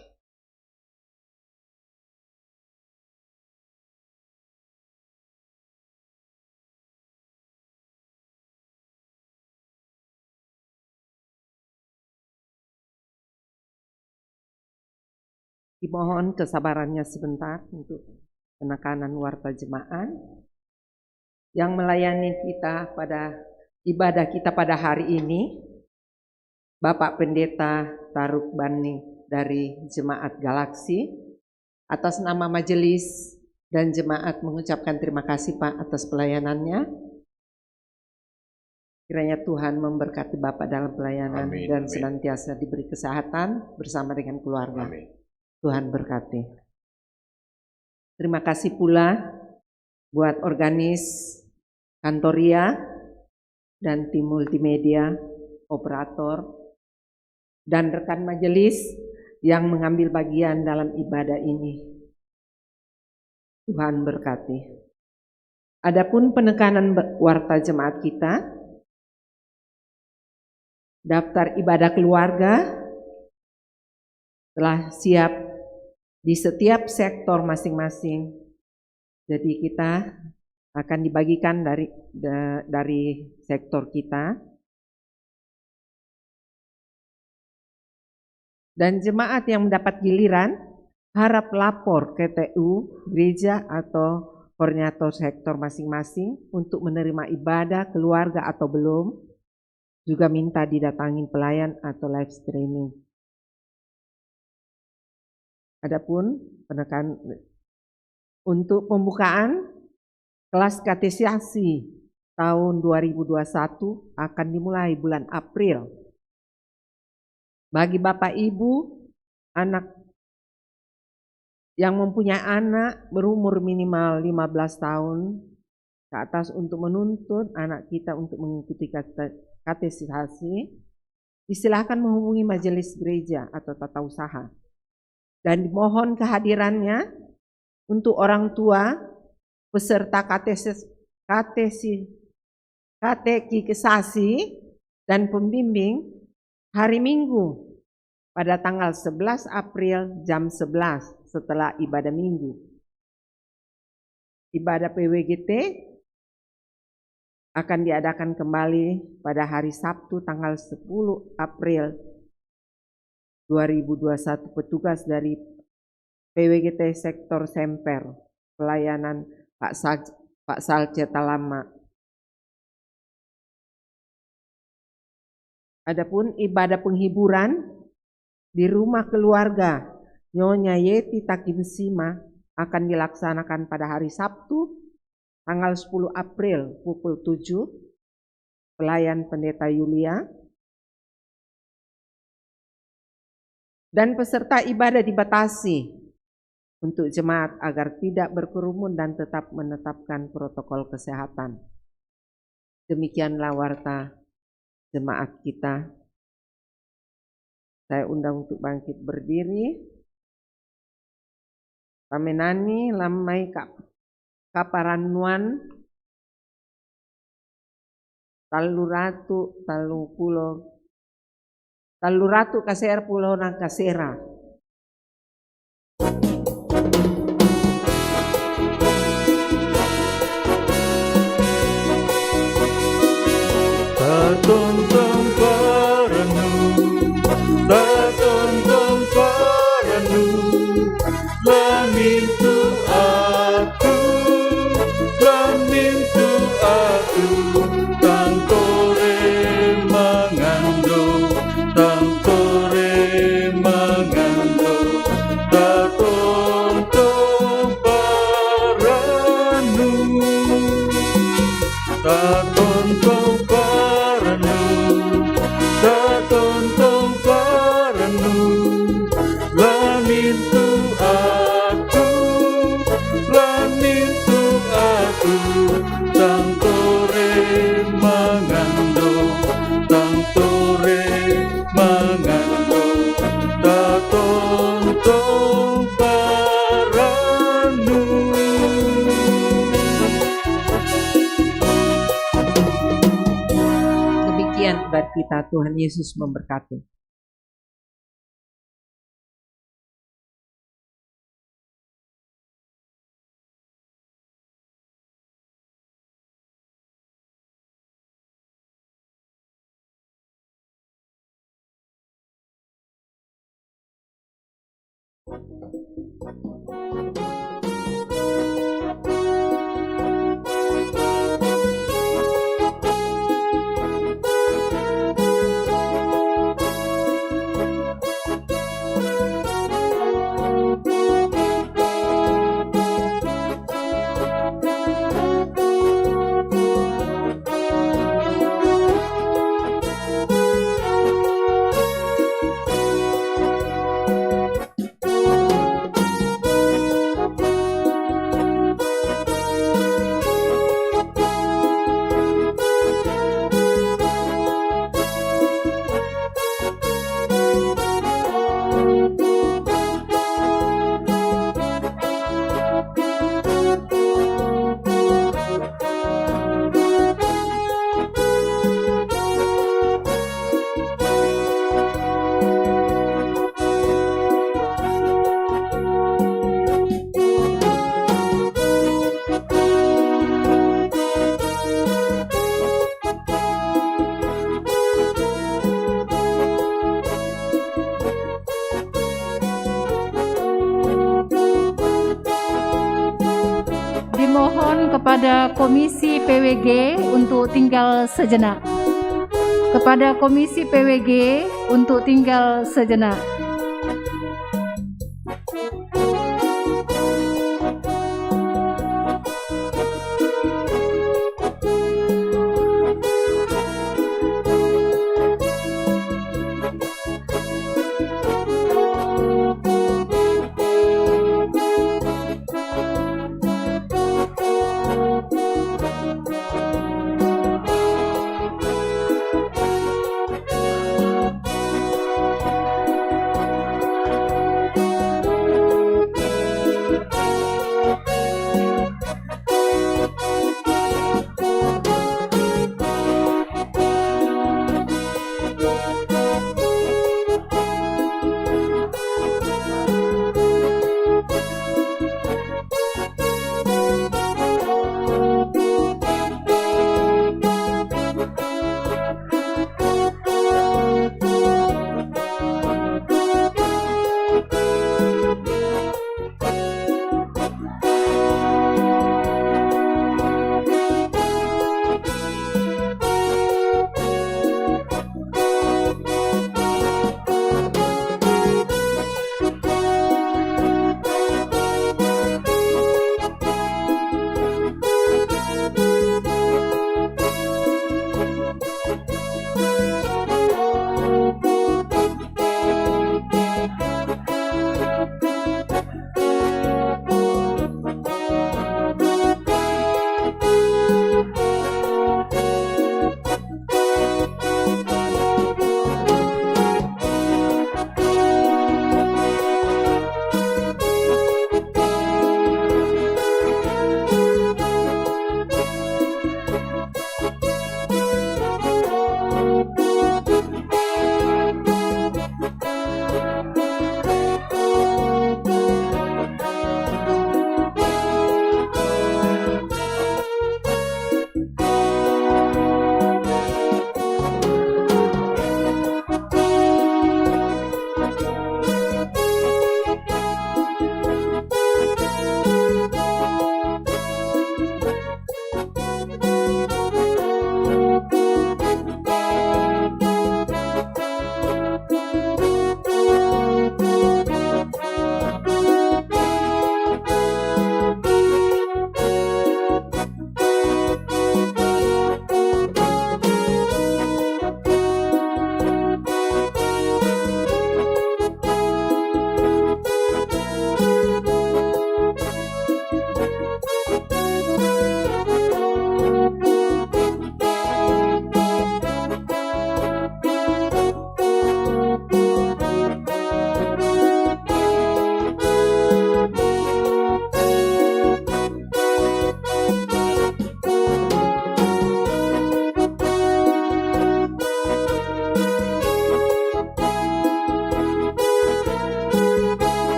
Dimohon kesabarannya sebentar untuk penekanan warta jemaat. Yang melayani kita pada ibadah kita pada hari ini, Bapak Pendeta Taruk Bani dari Jemaat Galaksi. Atas nama majelis dan jemaat mengucapkan terima kasih, Pak, atas pelayanannya. Kiranya Tuhan memberkati Bapak dalam pelayanan Amin, dan amin. senantiasa diberi kesehatan bersama dengan keluarga. Amin. Tuhan berkati. Terima kasih pula buat organis Kantoria dan tim multimedia, operator, dan rekan majelis yang mengambil bagian dalam ibadah ini. Tuhan berkati. Adapun penekanan be-, warta jemaat kita, daftar ibadah keluarga telah siap di setiap sektor masing-masing. Jadi kita akan dibagikan dari, da-, dari sektor kita. Dan jemaat yang mendapat giliran harap lapor ke T U, gereja atau koordinator sektor masing-masing untuk menerima ibadah keluarga atau belum, juga minta didatangin pelayan atau live streaming. Adapun penekan-, untuk pembukaan kelas katekisasi tahun dua ribu dua puluh satu akan dimulai bulan April. Bagi Bapak Ibu, anak yang mempunyai anak berumur minimal lima belas tahun ke atas untuk menuntun anak kita untuk mengikuti kate-, katekisasi, disilahkan menghubungi majelis gereja atau tata usaha. Dan dimohon kehadirannya untuk orang tua peserta katesis-, katesi-, katekisasi dan pembimbing hari Minggu pada tanggal sebelas April jam sebelas setelah ibadah Minggu. Ibadah P W G T akan diadakan kembali pada hari Sabtu tanggal sepuluh April dua ribu dua puluh satu. Petugas dari P W G T Sektor Semper, pelayanan Pak Sal-, Pak Salce Talama. Adapun ibadah penghiburan di rumah keluarga Nyonya Yeti Takinsima akan dilaksanakan pada hari Sabtu, tanggal sepuluh April, pukul tujuh, pelayan Pendeta Yulia. Dan peserta ibadah dibatasi untuk jemaat agar tidak berkerumun dan tetap menetapkan protokol kesehatan. Demikianlah warta jemaat kita. Saya undang untuk bangkit berdiri. Pamenani lammai ka-, kaparannuan tallu ratu tallung pulo, tallu ratu kasera pulona kasera. Tatontong parannu, tatontong parannu, la mintu' attu, la Buat kita, Tuhan Yesus memberkati. Dimohon kepada Komisi P W G untuk tinggal sejenak. Kepada Komisi P W G untuk tinggal sejenak.